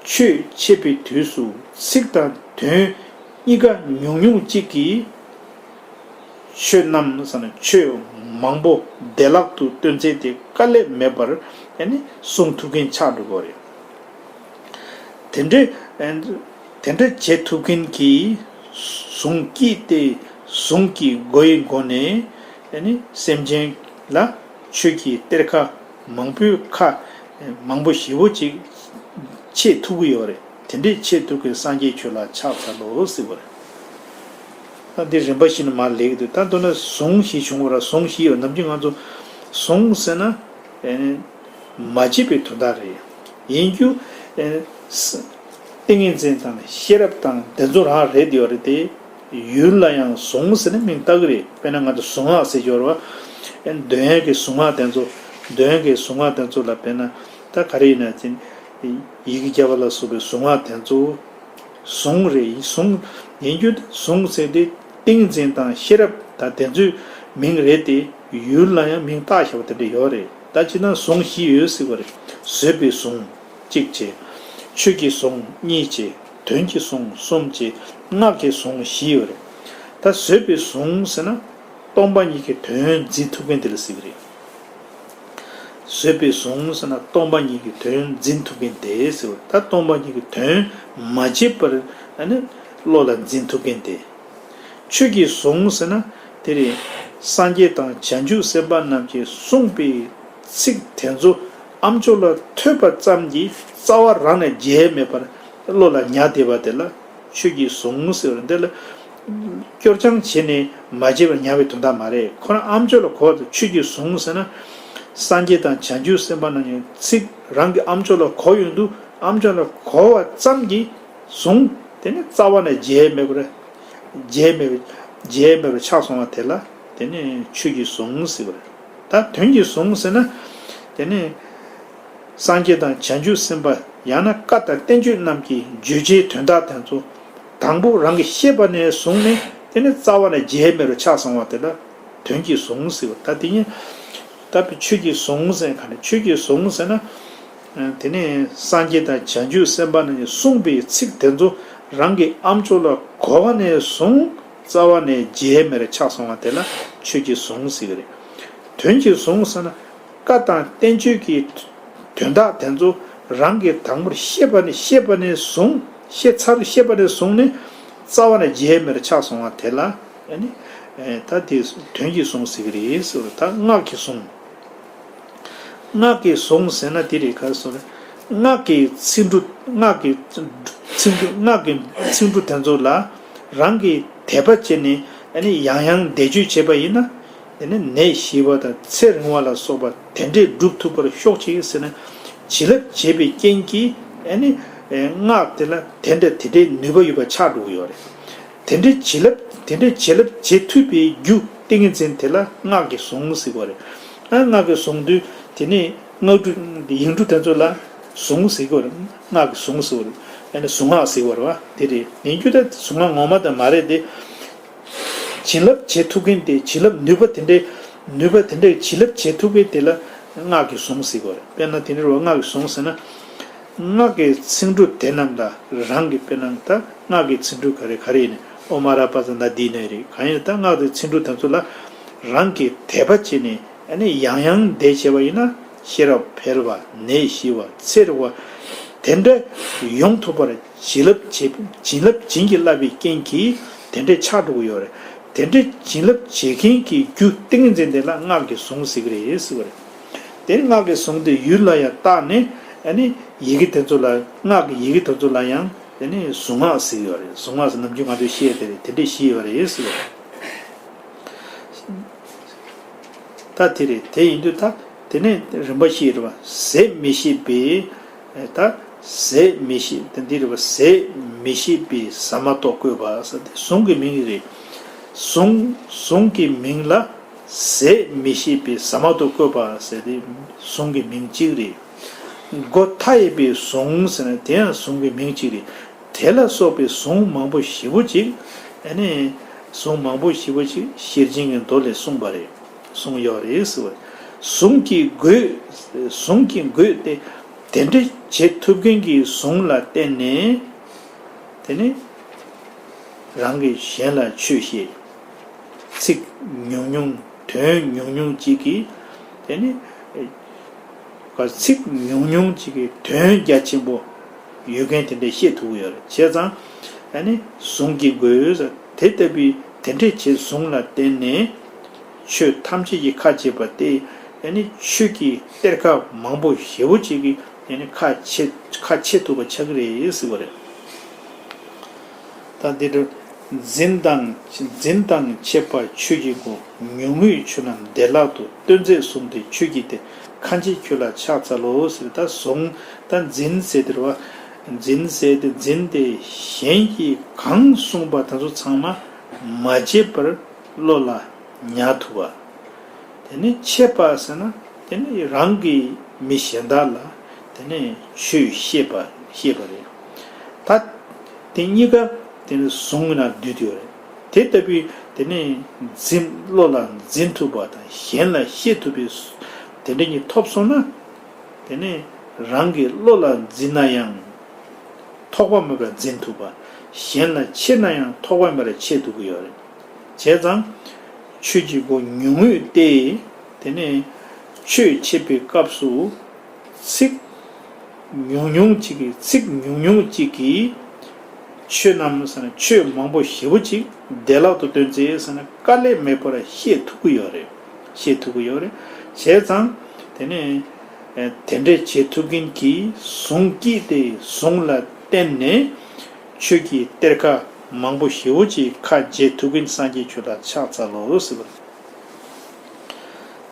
ཆོས་འཆད་པའི་དུས་སུ་ཚིག་དང་དོན་གཉིས་ཀ་ཉུང་ཉུང་གཅིག་གིས། ཆོས་རྣམས་ཟེར་ན་ཆོས་མང་པོ་བདེ་བླག་ཏུ་སྟོན་ཚད་དེ་དཀའ་ལས་མེད་པར་ཨ་ནི་གསུང་ཐུབ་མཁན་ཆགས་འགྲོ་གི་རེད། དེ་འདྲའི་དེ་འདྲ་བྱེད་ཐུབ་མཁན་གྱིས་གཟུངས་བསྐྱེད་དེ་གཟུངས་ཀྱི་སྒོ་ཡི་སྒོ་ནས་ཨ་ནི་སེམས་ཅན་ལ་ཆོས་ཀྱི་གཏེར་ཁ་མང་པོའི་ཁ་མང་པོ་ཞེ་པོ་ཅིག་ཕྱེ་ཐུབ་ཀྱི་ཡོད་རེད། དེ་འདྲའི་ཕྱེ་ཐུབ་མཁན་སངས་རྒྱས་ཁྱོད་ལ་ཕྱག་འཚལ་ལོ་ཟེར་བ་རེད། ད་འདི་རིམ་པ་བཞིན་དུ་མར་ལེགས་འདུག་ད་མདོར་ན་གཟུངས་ཞེས་བྱུང་བ་ར་གཟུངས་ཞེས་ཡོད་ནམ་རྒྱུན་ང་ཚོ་གཟུངས་ཟེར་ན་ཨེ་མ་བརྗེད་པའི་དོན་དག་རེད། ཡིན་རྒྱུ་ཨེ་ཏིང་ངེ་འཛིན་དང་ཤེས་རབ་དང་དེ་ཚོ་རང་རེད་ཡོད་རེད་དེ། ཡུལ་ལ་ཡང་གཟུངས་ཟེར་ན་མིང་བཏགས་ཀྱི་རེད། དཔེར་ན་ང་ཚོ་གཟུངས་སྔགས་ཟེར་གྱི་ཡོད་རེད་བ། ཨེ་འདོན་ཡག་གི་གཟུངས་སྔགས་དེ་ཚོ། འདོན་ཡག་གི་གཟུངས་སྔགས་དེ་ཚོ་ལ་དཔེར་ན་ད་ག་རེ་ཡིན་ན་ཅིན། ཡི་གེ་བརྒྱ་པ་ལ་སོགས་པའི་གཟུངས་སྔགས་དེ་ཚོ། གཟུངས་རེད། གཟུངས་ཡིན་རྒྱུ་དེ་གཟུངས་ཟེར་དེ་ཏིང་འཛིན་དང་ཤེས་རབ་དང་དེ་ཚོའི་མིང་རེད་དེ། ཡུལ་ལ་ཡང་མིང་བཏགས་བཞག་པ་དེ་འདྲ་ཡོད་རེད། ད་སྤྱིར་ན་གཟུངས་བཞི་ཡོད་ཟེར་བ་རེད། བཟོད་པའི་གཟུངས་གཅིག་བྱས། ཆོས་ཀྱི་གཟུངས་གཉིས་བྱས། དོན་གྱི་གཟུངས་གསུམ་བྱས། སྔགས་ཀྱི་གཟུངས་བཞི་ཡོད་རེད། ད་བཟོད་པའི་གཟུངས་ཟེར་ན་སྟོང་པ་ཉིད་ཀྱི་དོན་འཛིན་ཐུབ་མཁན་དེ་ལ་ཟེར་གི་རེད། བཟོད་པའི་གཟུངས་ཟེར་ན་སྟོང་པ་ཉིད་ཀྱི་དོན་འཛིན་ཐུབ་མཁན་དེ་ཟེར་བ། ད་སྟོང་པ་ཉིད་ཀྱི་དོན་མ་བརྗེད་པར་ཨ་ནི་བློ་ལ་འཛིན་ཐུབ་མཁན་དེ། ཆོས་ཀྱི་གཟུངས་ཟེར་ན་དེ་རེད། སངས་རྒྱས་དང་བྱང་ཆུབ་སེམས་དཔའ་རྣམས་ཀྱིས་གསུངས་པའི་ཚིག་དེ་ཚོ་ཨ་མཆོག་ལ་ཐོས་པ་ཙམ་གྱིས་རྩ་བ་རང་ནས་བརྗེད་མེད་པར་བློ་ལ་ཉར་བསྡད་པ་དེ་ལ། ཆོས་ཀྱི་གཟུངས་ཟེར་བ་འདི་ལ་སྐྱོར་སྦྱང་བྱས་ནས་མ་བརྗེད་པར་ཉར་བའི་དོན་དག་མ་རེད། ཁོ་རང་ཨ་མཆོག་ལ་གོ་བ་དང་། ཆོས་ཀྱི་གཟུངས་ཟེར་ན་སངས་རྒྱས་དང་བྱང་ཆུབ་སེམས་དཔའ་རྣམས་ཀྱི་ཚིག་རང་གི་ཨ་མཆོག་ལ་གོ་ཡོང་དུས། ཨ་མཆོག་ལ་གོ་བ་ཙམ་གྱིས་གཟུངས་དེ་ནི་རྩ་བ་ནས་བརྗེད་མེད་པར། བརྗེད་མེད་པར་བརྗེད་མེད་པར་ཆགས་སོང་བ་དེ་ལ་དེ་ནི་ཆོས་ཀྱི་གཟུངས་ཟེར་བ་རེད། ད་དོན་གྱི་གཟུངས་ཟེར་ན་དེ་ནི། སངས་རྒྱས་དང་བྱང་ཆུབ་སེམས་དཔའ་ཡང་ན་བཀའ་དང་བསྟན་བཅོས་རྣམས་ཀྱི་བརྗོད་བྱའི་དོན་དག་དེ་ཚོ་དང་པོ་རང་གིས་ཤེས་པ་ནས་བཟུང་ནས་དེ་ནས་རྩ་བ་ནས་བརྗེད་མེད་པར་ཆགས་སོང་བ་དེ་ལ་དོན་གྱི་གཟུངས་ཟེར་བ། ད་དེ་ཉིད་ད་ཆོས་ཀྱི་གཟུངས་ཟེར་ག་ནས། ཆོས་ཀྱི་གཟུངས་ཟེར་ན་དེ་ནས་སངས་རྒྱས་དང་བྱང་ཆུབ་སེམས་དཔའ་རྣམས་ཀྱིས་གསུངས་པའི་ཚིག་དེ་ཚོ་རང་གི་ཨ་མཆོག་ལ་གོ་བ་ནས་བཟུང་རྩ་བ་ནས་བརྗེད་མེད་པར་ཆགས་སོང་བ་དེ་ལ་ཆོས་ཀྱི་གཟུངས་ཟེར་གི་རེད། དོན་གྱི་གཟུངས་ཟེར་ན། བཀའ་དང་བསྟན་བཅོས་ཀྱི་དོན་དག་དེ་ཚོ་རང་གིས་དང་པོར་ཤེས་པ་ནས། ཤེས་པ་ནས་བཟུང་། ཤེས་ཚར། ཤེས་པ་ནས་བཟུང་ནས་རྩ་བ་ནས་བརྗེད་མེད་པར་ཆགས་སོང་བ་དེ་ལ་ཨ་ནི་ད་དེ་དོན་གྱི་གཟུངས་ཟེར་གི་རེད་ཟེར་བ། ད་སྔགས་ཀྱི་གཟུངས། སྔགས་ཀྱི་གཟུངས་ཟེར་ན་དེ་རེད། ག་རེ་ཟེར་ན། སྔགས་ཀྱི་ཚིག་འབྲུ། སྔགས་ཀྱི་ཚིག་འབྲུ། སྔགས་ཀྱི་ཚིག་འབྲུ་དེ་ཚོ་ལ་རང་གིས་ དད་པ་བྱས་ནས་ཨ་ནི་ཡང་ཡང་བཟླས་བརྗོད་བྱས་པ་ཡིན་ན། དེ་ནི་ནད་ཞི་བ་དང་ཚེ་རིང་བ་ལ་སོགས་པ་དེ་འདྲས་སྒྲུབ་ཐུབ་པར་ཤོག་ཅིག་ཟེར་ན། བྱིན་རླབས་བྱས་པའི་རྐྱེན་གྱིས་ཨ་ནི་སྔགས་དེ་ལ་དེ་འདྲ་དེ་འདྲའི་ནུས་པ་ཡོད་པ་ཆགས་འགྲོ་གི་ཡོད་རེད། དེ་འདྲའི་བྱིན་རླབས་དེ་འདྲའི་བྱིན་རླབས་བྱེད་ཐུབ་པའི་རྒྱུ་ཏིང་ངེ་འཛིན་དེ་ལ་སྔགས་ཀྱི་གཟུངས་ཟེར་གྱི་ཡོད་རེད། ཨ་སྔགས་ཀྱི་གཟུངས་དུས་དེ་ནི་སྔགས་འབྲུ་ཡིག་འབྲུ་དེ་ཚོ་ལ་གཟུངས་ཟེར་གྱི་ཡོད་རེད། སྔགས་ཀྱི་གཟུངས་ཟེར་གྱི་ཡོད་རེད། ཨ་ནི་གཟུངས་སྔགས་ཟེར་གྱི་ཡོད་རེད་བ། དེ་རེད། ཡིན་རྒྱུ་ད་གཟུངས་སྔགས་ངོ་མ་དེ་མ་རེད་དེ། བྱིན་རླབས་བྱེད་ཐུབ་མཁན་དེ། བྱིན་རླབས་ནུས་པ་དེ་འདྲའི་ནུས་པ་དེ་འདྲའི་བྱིན་རླབས་བྱེད་ཐུབ་མཁན་དེ་ལ་སྔགས་ཀྱི་གཟུངས་ཟེར་གྱི་ཡོད་རེད། དཔེར་ན་དེ་འདྲ་བ་སྔགས་ཀྱི་གཟུངས་ཟེར་ན། སྔགས་ཀྱི་ཚིག་འབྲུ་དེ་རྣམས་ལ་རང་གི། དཔེར་ན་ད་སྔགས་ཀྱི་ཚིག་འབྲུ་ག་རེ་ག་རེ་ཡིན་ནའི་ཨོཾ་ཨ་ར་པ་ཙ་ན་དྷཱིཿ་ནས་རེད། གང་ཡིན་ད་སྔགས་ཀྱི་ཚིག་འབྲུ་དེ་ཚོ་ལ་རང་གིས་དད་པ་བྱས་ནས་ཨ་ནི་ཡང་ཡང་བཟླས་བྱས་པ་ཡིན་ན། ཤེས་རབ་འཕེལ་བ། ནད་ཞི་བ། ཚེ་རིང་བ་དེ་འདྲ་ཡོང་ཐུབ་པར་བྱིན་རླབས་བྱེད། བྱིན་རླབས་བྱིན་གྱིས་བརླབས་པའི་རྐྱེན་གྱིས་དེ་འདྲས་ཆགས་འགྲོ་གི་ཡོད་རེད། དེ་འདྲས་བྱིན་རླབས་བྱེད་མཁན་གྱི་རྒྱུ་ཏིང་ངེ་འཛིན་དེ་ལ་སྔགས་ཀྱི་གཟུངས་ཟེར་གྱི་རེད་ཟེར་བ་རེད། དེ་སྔགས་ཀྱི་གཟུངས་དེ་ཡུལ་ལ་ཡང་བཏགས་ནས་ཨ་ནི་ཡི་གེ་དེ་ཚོ་ལ། སྔགས་ཀྱི་ཡི་གེ་དེ་ཚོ་ལ་ཡང་དེ་ནི་གཟུངས་སྔགས་ཟེར་གྱི་ཡོད་རེད། གཟུངས་སྔགས་ཟེར་ནམ་རྒྱུན་ང་ཚོས་བཤད་དེ་རེད། དེ་འདྲས་བཤད་ཡོད་རེད་ཟེར་བ་རེད། ད་དེ་རེད། དེ་ཡིན་དུས་ད་དེ་ནས་རིམ་པ་བཤད་རེད་བ། ཟད་མི་ཤེས་པའི། ད་ཟད་མི་ཤེས། དེ་འདི་རེད་བ། ཟད་མི་ཤེས་པའི་ཟ་མ་ཏོག་བཀོད་པ་ཟེར་དེ་གཟུངས་ཀྱི་མིང་རེད། གཟུངས། གཟུངས་ཀྱི་མིང་ལ་ཟད་མི་ཤེས་པའི་ཟ་མ་ཏོག་བཀོད་པ་ཟེར་དེ་གཟུངས་ཀྱི་མིང་གཅིག་རེད། སྒོ་མཐའ་ཡས་པའི་གཟུངས་ཟེར་ན་དེ་ཡང་གཟུངས་ཀྱི་མིང་གཅིག་རེད། དེ་ལ་སོགས་པའི་གཟུངས་མང་པོ་ཞེ་པོ་ཅིག་ཨ་ནི་གཟུངས་མང་པོ་ཞེ་པོ་ཅིག་ཤེར་ཕྱིན་གྱི་མདོ་ལས་གསུངས་པ་རེད། གསུངས་ཡོད་རེད་ཟེར་བ། གཟུངས་ཀྱི་སྒོས། གཟུངས་ཀྱི་སྒོས་ཏེ། དེ་འདྲ་བྱེད་ཐུབ་མཁན་གྱི་གཟུངས་ལ་བརྟེན་ནས། དེ་ནི་རང་གིས་གཞན་ལ་ཆོས་བཤད། ཚིག་ཉུང་ཉུང་། དོན་ཉུང་ཉུང་ཅིག་གིས། དེ་ནི་ཚིག་ཉུང་ཉུང་ཅིག་གིས་དོན་རྒྱ་ཆེན་པོ་ཡོད་མཁན་དེ་འདྲ་བཤད་ཐུབ་ཀྱི་ཡོད་རེད། བྱས་ཙང་ཨ་ནི་གཟུངས་ཀྱི་སྒོས་དེ་ལྟ་བུའི་དེ་འདྲ་བྱེད་གཟུངས་ལ་བརྟེན་ནས་ཆོས་ཐམས་ཅད་ཀྱི་ཁ་འབྱེད་པ་སྟེ། ཨ་ནི་ཆོས་ཀྱི་གཏེར་ཁ་མང་པོ་ཞེ་པོ་ཅིག་གིས་ཨ་ནི་ཁ་ཕྱེ། ཁ་ཕྱེ་ཐུབ་པ་ཆགས་ཀྱི་རེད་ཟེར་བ་རེད། ད་འདི་འདྲ། འཛིན་དང་། འཛིན་དང་འཆད་པ་ཆོས་ཀྱི་སྒོ། ཉུང་ངུས་ཆོས་རྣམས་བདེ་བླག་ཏུ། སྟོན་མཛད་གཟུངས་དེ་ཆོས་ཀྱི་གཏེར། ཁ་འབྱེད་ཁྱོད་ལ་ཕྱག་འཚལ་ལོ་ཟེར། ད་གཟུངས། ད་འཛིན་ཟེར་དེ་རེད་བ། འཛིན་ཟེར་དེ། འཛིན་དེ་གཞན་གྱིས་གང་གསུངས་པ་དེ་ཚོ་ཚང་མ་མ་བརྗེད་པར་བློ་ལ་ཉར་ཐུབ་པ། དེ་ནས་འཆད་པ་ཟེར་ན་དེ་ནི་རང་གིས་མི་གཞན་དག་ལ་དེ་ནས་ཆོས་བཤད་པ། བཤད་པ་རེད། ད་དེ་གཉིས་ཀ་དེ་ནི་གཟུངས་ནང་འདུས་ཏེ་ཡོད་རེད། དེ་ལྟ་བུའི་དེ་ནི་འཛིན། བློ་ལ་འཛིན་ཐུབ་པ་དང་གཞན་ལ་བཤད་ཐུབ་པའི་དེ་འདྲ་གཉིས་ཐོབ་སོང་ན། དེ་ནི་རང་གི་བློ་ལ་འཛིན་ན་ཡང་ཐོགས་པ་མེད་པར་འཛིན་ཐུབ་པ། གཞན་ལ་འཆད་ན་ཡང་ཐོགས་པ་མེད་པར་འཆད་ཐུབ་ཀྱི་ཡོད་རེད། བྱས་ཙང་ཆོས་ཀྱི་སྒོ་ཉུང་ངུས་ཏེ། དེ་ནས་ཆོས་འཆད་པའི་སྐབས་སུ་ཚིག་ཉུང་ཉུང་ཅིག་གིས། ཚིག་ཉུང་ཉུང་ཅིག་གིས་ཆོས་རྣམས་ཟེར་ན་ཆོས་མང་པོ་ཞེ་པོ་ཅིག་བདེ་བླག་ཏུ། སྟོན་མཛད་ཟེར་ན་དཀའ་ལས་མེད་པར་བཤད་ཐུབ་ཀྱི་ཡོད་རེད། བཤད་ཐུབ་ཀྱི་ཡོད་རེད། བྱས་ཙང་དེ་ནས་དེ་འདྲས་བྱེད་ཐུབ་མཁན་གྱི་གཟུངས་ཀྱིས་དེ། གཟུངས་ལ་བརྟེན་ནས་ཆོས་ཀྱི་གཏེར་ཁ་མང་པོ་ཞེ་པོ་ཅིག་ཁ་འབྱེད་ཐུབ་མཁན་སངས་རྒྱས་ཁྱོད་ལ་ཕྱག་འཚལ་ལོ་ཟེར་བ།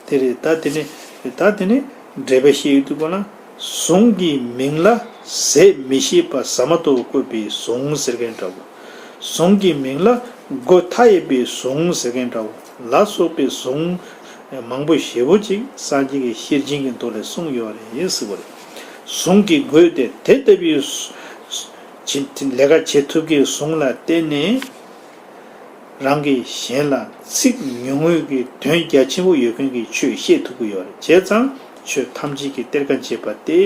དེ་རེད། ད་དེ་ནས། ད་དེ་ནས་འགྲེལ་པ་བཤད་ཡོང་དུས་སྒོ་ན། གཟུངས་ཀྱི་མིང་ལ་ཟད་མི་ཤེས་པ་ཟ་མ་ཏོག་བཀོད་པའི་གཟུངས་ཟེར་མཁན་འདྲ་བོ། གཟུངས་ཀྱི་མིང་ལ་སྒོ་མཐའ་ཡས་པའི་གཟུངས་ཟེར་མཁན་འདྲ་བོ་ལ་སོགས་པའི་གཟུངས་མང་པོ་ཞེ་པོ་ཅིག་སངས་རྒྱས་ཀྱི་ཤེར་ཕྱིན་གྱི་མདོ་ལས་གསུངས་ཡོད་རེད་ཟེར་བ་རེད། གཟུངས་ཀྱི་སྒོས་ཏེ། དེ་ལྟ་བུའི་ལས་ཀ་བྱེད་ཐུབ་མཁན་གྱི་གཟུངས་ལ་བརྟེན་ནས། རང་གིས་གཞན་ལ་ཚིག་ཉུང་ངུ་གི་དོན་རྒྱ་ཆེན་པོ་ཡོད་མཁན་གྱི་ཆོས་བཤད་ཐུབ་ཀྱི་ཡོད་རེད། བྱས་ཙང་ཆོས་ཐམས་ཅད་ཀྱི་གཏེར་ཁ་འབྱེད་པ་སྟེ།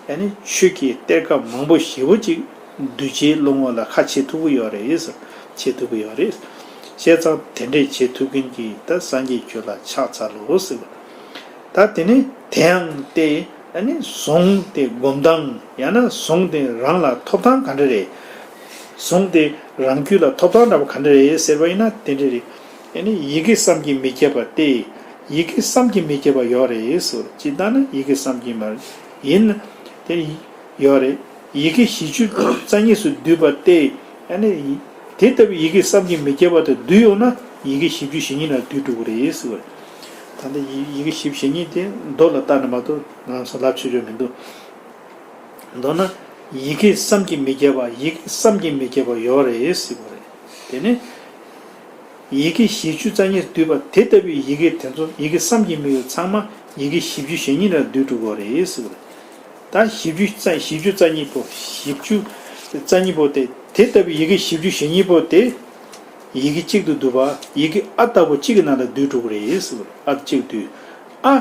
ཡང་ན་ཆོས་ཀྱི་གཏེར་ཁ་མང་པོ་ཞེ་པོ་ཅིག་གདུལ་བྱའི་བློ་ངོ་ལ་ཁ་ཕྱེ་ཐུབ་ཀྱི་ཡོད་རེད། ཕྱེ་ཐུབ་ཀྱི་ཡོད་རེད། བྱས་ཙང་དེ་འདྲས་བྱེད་ཐུབ་མཁན་གྱི་ད་སངས་རྒྱས་ཁྱོད་ལ་ཕྱག་འཚལ་ལོ་ཟེར་བ། ད་དེ་ནས་དེའང་སྟེ། ཨ་ནི་གཟུངས་དེ་སྒོམ་སྟངས། ཡང་ན་གཟུངས་དེ་རང་ལ་ཐོབ་ཐང་ག་འདྲ་རེད། གཟུངས་དེ་རང་རྒྱུད་ལ་ཐོབ་ཐང་འདྲ་པོ་ག་འདྲ་རེད་ཟེར་བ་ཡིན་ན་དེ་འདྲ་རེད། ཨ་ནི་ཡི་གེ་བསམ་གྱིས་མི་ཁྱབ་པ་སྟེ། ཡི་གེ་བསམ་གྱིས་མི་ཁྱབ་པ་ཡོད་རེད་ཟེར། སྤྱིར་བཏང་ན་ཡི་གེ་བསམ་གྱིས་མ་ཡིན་ན་དེ་ཡོད་རེད། ཡི་གེ་བཞི་བཅུ་རྩ་གཉིས་སུ་བསྡུས་པ་སྟེ། ཨ་ནི་དེ་ དེ་ལྟ་བུའི་ཡི་གེ་བསམ་གྱིས་མི་ཁྱབ་པ་དེ་བསྡུས་ཡོང་ན་ཡི་གེ་བཞི་བཅུ་ཞེ་གཉིས་ལ་བསྡུས་འགྲོ་གི་རེད་ཟེར་བ་རེད། ད་ལྟ་ཡི་ཡི་གེ་བཞི་བཅུ་ཞེ་གཉིས་དེ་མདོ་ལ་བལྟས་ན་མ་གཏོགས་ང་ཚོ་ལབ་ཆོག་ཆོག་མི་འདུག་མདོར་ན། ཡི་གེ་བསམ་གྱིས་མི་ཁྱབ་པ་ཡི་གེ་བསམ་གྱིས་མི་ཁྱབ་པ་ཡོད་རེད་ཟེར་བ་རེད། དེ་ནི། ཡི་གེ་བཞི་བཅུ་རྩ་གཉིས་བསྡུས་པ་དེ་ལྟ་བུའི་ཡི་གེ་དེ་ཚོ་ཡི་གེ་བསམ་གྱིས་མི་ཁྱབ་ཚང་མ་ཡི་གེ་བཞི་བཅུ་ཞེ་གཉིས་ལ་བསྡུས་འགྲོ་གི་རེད་ཟེར་བ་རེད། ད་བཞི་བཅུ་རྩ་བཞི་བཅུ་རྩ་གཉིས་པོ་བཞི་བཅུ་རྩ་གཉིས་པོ་དེ་དེ་ལྟ་བུའི་ཡི་གེ་བཞི་བཅུ་ཞེ་གཉིས་པོ་དེ་ཡི་གེ་གཅིག་ཏུ་བསྡུས་པ་ཡི་གེ་ཨ་ལྟ་བུ་གཅིག་གི་ནང་ལ་བསྡུས་འགྲོ་གི་རེད་ཟེར་བ་རེད། ཨ་གཅིག་བསྡུས་ཨ།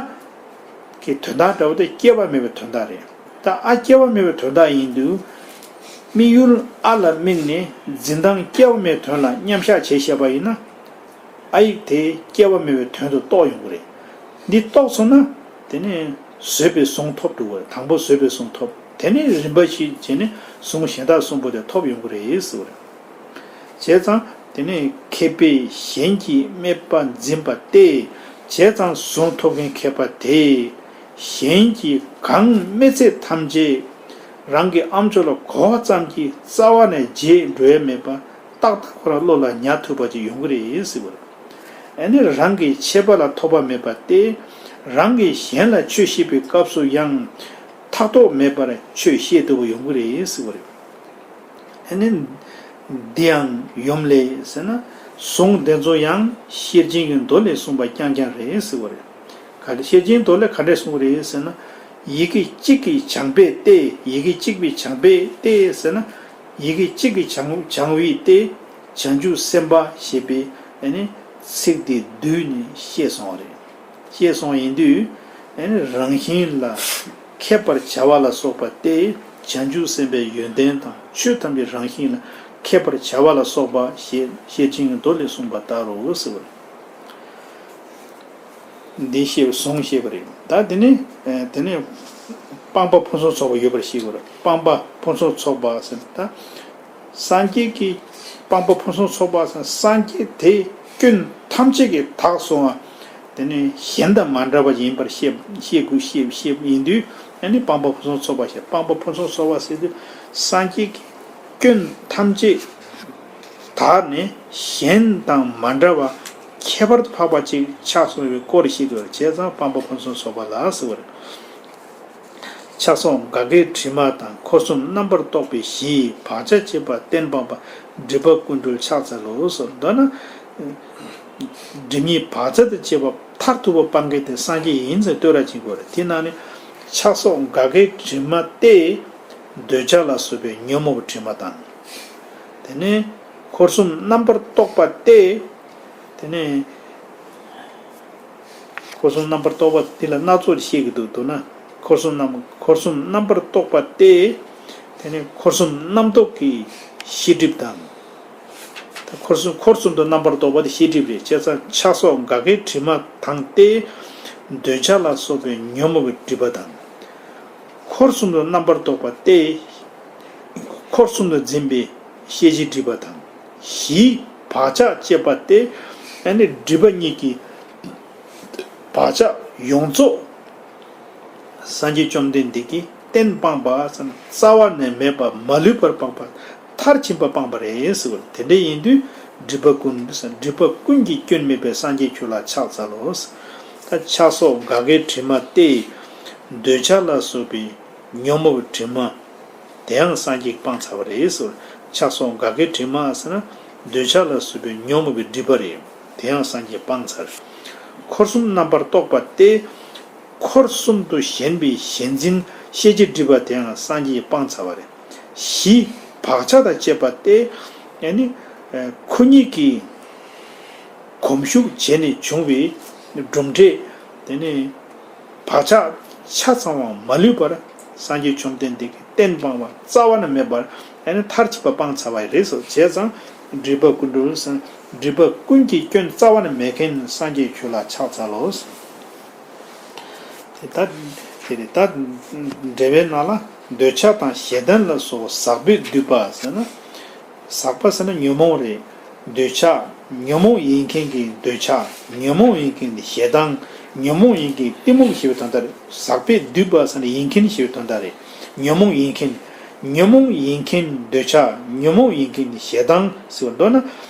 གི་དོན་དག་འདྲ་བོ་དེ་སྐྱེ་བ་མེད་པའི་དོན་དག་རེད། ད་ཨ་སྐྱེ་བ་མེད་པའི་དོན་དག་ཡིན་དུས། དམིགས་ཡུལ་ཨ་ལ་དམིགས་ནས་འཛིན་སྟངས་སྐྱེ་བ་མེད་དོན་ལ་མཉམ་བཞག་བྱས་བཤད་པ་ཡིན་ན། ཨ་ཡིག་དེ་སྐྱེ་བ་མེད་པའི་དོན་དུ་རྟོགས་ཡོང་གི་རེད། འདི་རྟོགས་སོང་ན། དེ་ནས་བཟོད་པའི་ཟུང་ཐོབ་འགྲོ་གི་རེད། དང་པོ་བཟོད་པའི་ཟུང་ཐོབ། དེ་ནས་རིམ་པ་བཞིན་བྱས་ནས་ཟུང་གཞན་དག་གསུམ་པོ་དེ་ཐོབ་ཡོང་གི་རེད་ཟེར་བ་རེད། བྱས་ཙང་དེ་ནས་མཁས་པས་གཞན་གྱིས་སྨྲས་པ་འཛིན་པ་སྟེ། བྱས་ཙང་ཟུང་ཐོབ་མཁན་མཁས་པ་དེས་གཞན་གྱིས་གང་སྨྲས་ཚད་ཐམས་ཅད་རང་གི་ཨ་མཆོག་ལ་གོ་བ་ཙམ་གྱིས་རྩ་བ་ནས་བརྗེད་འགྲོ་ཡ་མེད་པ་ཏག་ཏག་ཁོ་རང་བློ་ལ་ཉར་ཐུབ་པ་ཅིག་ཡོང་གི་རེད་ཟེར་བ་རེད། ཨ་ནི་རང་གི་ཆད་པ་ལ་ཐོགས་པ་མེད་པ་སྟེ། རང་གིས་གཞན་ལ་ཆོས་བཤད་པའི་སྐབས་སུ་ཡང་ཐག་ཐོགས་མེད་པར་ཆོས་བཤད་ཐུབ་པ་ཡོང་གི་རེད་ཟེར་བ་རེད། ཨ་ནི། འདི་ཡང་ཡུམ་ལས་ཟེར་ན། གཟུངས་འདི་ཚོ་ཡང་ཤེར་ཕྱིན་གྱི་མདོ་ལས་གསུངས་པ་རྐྱང་རྐྱང་རེད་ཟེར་བ་རེད། ག་རེ་ཤེར་ཕྱིན་མདོ་ལས་ག་འདྲས་གསུངས་པ་རེད་ཟེར་ན། ཡི་གེ་གཅིག་གིས་བྱང་པས་ཏེ། ཡི་གེ་གཅིག་པས་བྱང་པས་ཏེ་ཟེར་ན། ཡི་གེ་གཅིག་གིས་བྱང་བྱང་བས་ཏེ། བྱང་ཆུབ་སེམས་དཔའ་ཞེས་པའི་ཨ་ནི་ཚིག་འདི་བསྡུས་ནས་བཤད་སོང་བ་རེད། ཅེས་གསུངས་ཡིན་དུས། རང་བཞིན་ལ་མཁས་པར་བྱ་བ་ལ་སོགས་པ་སྟེ། བྱང་ཆུབ་སེམས་དཔའི་ཡོན་ཏན་དང་ཆོས་ཐམས་ཅད་རང་བཞིན་ལ་མཁས་པར་བྱ་བ་ལ་སོགས་པ་ཞེས་ཤེར་ཕྱིན་གྱི་མདོ་ལས་གསུངས་པ་ལྟར་རོ་ཟེར་བ་རེད། འདི་ཞེས་པའི་གཟུངས་ཞེས་པ་རེད། ད་དེ་ནི་དེ་ནི་སྤངས་པ་ཕུན་སུམ་ཚོགས་པ་ཡོད་པར་ཤེས་དགོས་རེད། སྤངས་པ་ཕུན་སུམ་ཚོགས་པ་ཟེར་ད། སངས་རྒྱས་ཀྱི་སྤངས་པ་ཕུན་སུམ་ཚོགས་པ་ཟེར་སངས་རྒྱས་དེ་སྐྱོན་ཐམས་ཅད་ཀྱིས་དག་སོང་བ། དེ་ནི་གཞན་དང་མ་འདྲ་བ་ཡིན་པར་ཤེས་ཤེས་དགོས་ཤེས་ཤེས་ཡིན་དུས། ཨ་ནི་སྤངས་པ་ཕུན་སུམ་ཚོགས་པ་ཞེས། སྤངས་པ་ཕུན་སུམ་ཚོགས་པ་ཟེར་དུས་སངས་རྒྱས་ཀྱི་སྐྱོན་ཐམས་ཅད་དག་ནས་གཞན་དང་མ་འདྲ་བ་ཁྱད་པར་དུ་འཕགས་པ་ཅིག་ཆགས་སོང་བའི་སྐོར་ཞིག་དགོས། བྱས་ཙང་སྤངས་པ་ཕུན་སུམ་ཚོགས་པ་ལ་ཟེར་བ་རེད། ཆགས་སོགས་འགག་པའི་དྲི་མ་དང་འཁོར་གསུམ་རྣམ་པར་རྟོག་པའི་གཞིའི་བག་ཆགས་བཅས་པ་གཏན་སྤངས་པ་སྒྲིབ་པ་ཀུན་གྲོལ་ཕྱག་འཚལ་ལོ་ཟེར། མདོར་ན། སྒྲིབ་གཉིས་བག་ཆགས་དང་བཅས་པ་མཐར་ཐུག་པ་སྤང་མཁན་དེ་སངས་རྒྱས་ཡིན་ཟེར་བསྟོད་ར་བྱེད་དགོས་རེད། དེ་ནང་ནས་ཆགས་སོགས་འགག་པའི་དྲི་མ་སྟེ། འདོད་ཆགས་ལ་སོགས་པའི་ཉོན་མོངས་པའི་དྲི་མ་དང་། དེ་ནས་འཁོར་གསུམ་རྣམ་པར་རྟོག་པ་སྟེ། དེ་ནས། འཁོར་གསུམ་རྣམ་པར་རྟོག་པ་འདི་ལ་སྣ་ཚོགས་བཤད་ཀྱི་འདུག་འདུག་ན། འཁོར་གསུམ་རྣམ་འཁོར་གསུམ་རྣམ་པར་རྟོག་པ་སྟེ། དེ་ནི་འཁོར་གསུམ་རྣམ་རྟོག་གི་ཤེས་སྒྲིབ་དང་། ད་འཁོར་གསུམ་འཁོར་གསུམ་དུ་རྣམ་པར་རྟོག་པ་དེ་ཤེས་སྒྲིབ་རེད། བྱས་ཙང་ཆགས་སོགས་འགག་པའི་དྲི་མ་དང་སྟེ། འདོད་ཆགས་ལ་སོགས་པའི་ཉོན་མོངས་པའི་སྒྲིབ་པ་དང་། འཁོར་གསུམ་དུ་རྣམ་པར་རྟོག་པ་སྟེ། འཁོར་གསུམ་དུ་འཛིན་པའི་ཤེས་བྱའི་སྒྲིབ་པ་དང་། གཞིའི་བག་ཆགས་བཅས་པ་སྟེ། ཨ་ནི་སྒྲིབ་པ་གཉིས་ཀྱི་བག་ཆགས་ཡོངས་རྫོགས་སངས་རྒྱས་བཅོམ་ལྡན་འདས་ཀྱིས་གཏན་སྤངས་པ་ཟེར་ན་རྩ་བ་ནས་མེད་པ་མ་ལུས་པར་སྤངས་པ་མཐར་ཕྱིན་པ་སྤངས་པ་རེད་ཟེར་བ། དེ་འདྲ་ཡིན་དུས་སྒྲིབ་པ་ཀུན་སྒྲིབ་པ་ཀུན་གྱི་སྐྱོན་མེད་པའི་སངས་རྒྱས་ཁྱོད་ལ་ཕྱག་འཚལ་ལོ། ད་ཆགས་སོགས་འགག་པའི་དྲི་མ་སྟེ། འདོད་ཆགས་ལ་སོགས་པའི་ཉོན་མོངས་པའི་དྲི་མ། དེའང་སངས་རྒྱས་ཀྱིས་སྤངས་ཚར་བ་རེད་ཟེར། ཆགས་སོགས་འགག་པའི་དྲི་མ་ཟེར་ན། འདོད་ཆགས་ལ་སོགས་པའི་ཉོན་མོངས་པའི་སྒྲིབ་པ་རེད། དེའང་སངས་རྒྱས་སྤངས་ཚར། འཁོར་གསུམ་རྣམ་པར་རྟོག་པ་སྟེ། འཁོར་གསུམ་དུ་ཞེན་པའི་ཞེན་འཛིན་ཤེས་བྱའི་སྒྲིབ་པ་དེའང་སངས་རྒྱས་ཀྱིས་སྤངས་ཚར་བ་རེད། གཞི་བག་ཆགས་དང་བཅས་པ་སྟེ། ཨ་ནི། ཁོ་གཉིས་ཀྱི་གོམས་ཤུགས་བྱས་ནས་བྱུང་བའི་གྲུབ་འབྲས་དེ་ནི། བག་ཆགས་ཆ་ཚང་བ་མ་ལུས་པར་སངས་རྒྱས་བཅོམ་ལྡན་འདས་ཀྱིས་གཏན་སྤངས་པ་རྩ་བ་ནས་མེད་པར་ཨ་ནི་མཐར་ཕྱིན་པ་སྤངས་ཚར་བ་རེད་ཟེར། བྱས་ཙང་སྒྲིབ་པ་ཀུན་གྲོལ་ཟེར། སྒྲིབ་པ་ཀུན་གྱི་སྐྱོན་རྩ་བ་ནས་མེད་མཁན་སངས་རྒྱས་ཁྱོད་ལ་ཕྱག་འཚལ་ལོ་ཟེར། དེ་ལྟར་དེ་ལྟར་འགྲེལ་པའི་ནང་ལ་འདོད་ཆགས་དང་ཞེ་སྡང་ལ་སོགས་ཟག་པས་བསྡུས་པ་ཟེར་ན། ཟག་པ་ཟེར་ན་ཉོན་མོངས་རེད། འདོད་ཆགས་ཉོན་མོངས་ཡིན་མཁན་གྱི་འདོད་ཆགས། ཉོན་མོངས་ཡིན་མཁན་གྱི་ཞེ་སྡང་། ཉོན་མོངས་ཡིན་མཁན་གཏི་མུག་ཞེས་པའི་དོན་དག་རེད། ཟག་པས་བསྡུས་པ་ཟེར་ན་ཡིན་མཁན་ཞེས་པའི་དོན་དག་རེད། ཉོན་མོངས་ཡིན་མཁན། ཉོན་མོངས་ཡིན་མཁན་འདོད་ཆགས། ཉོན་མོངས་ཡིན་མཁན་ཞེ་སྡང་ཟེར་བ། མདོར་ན་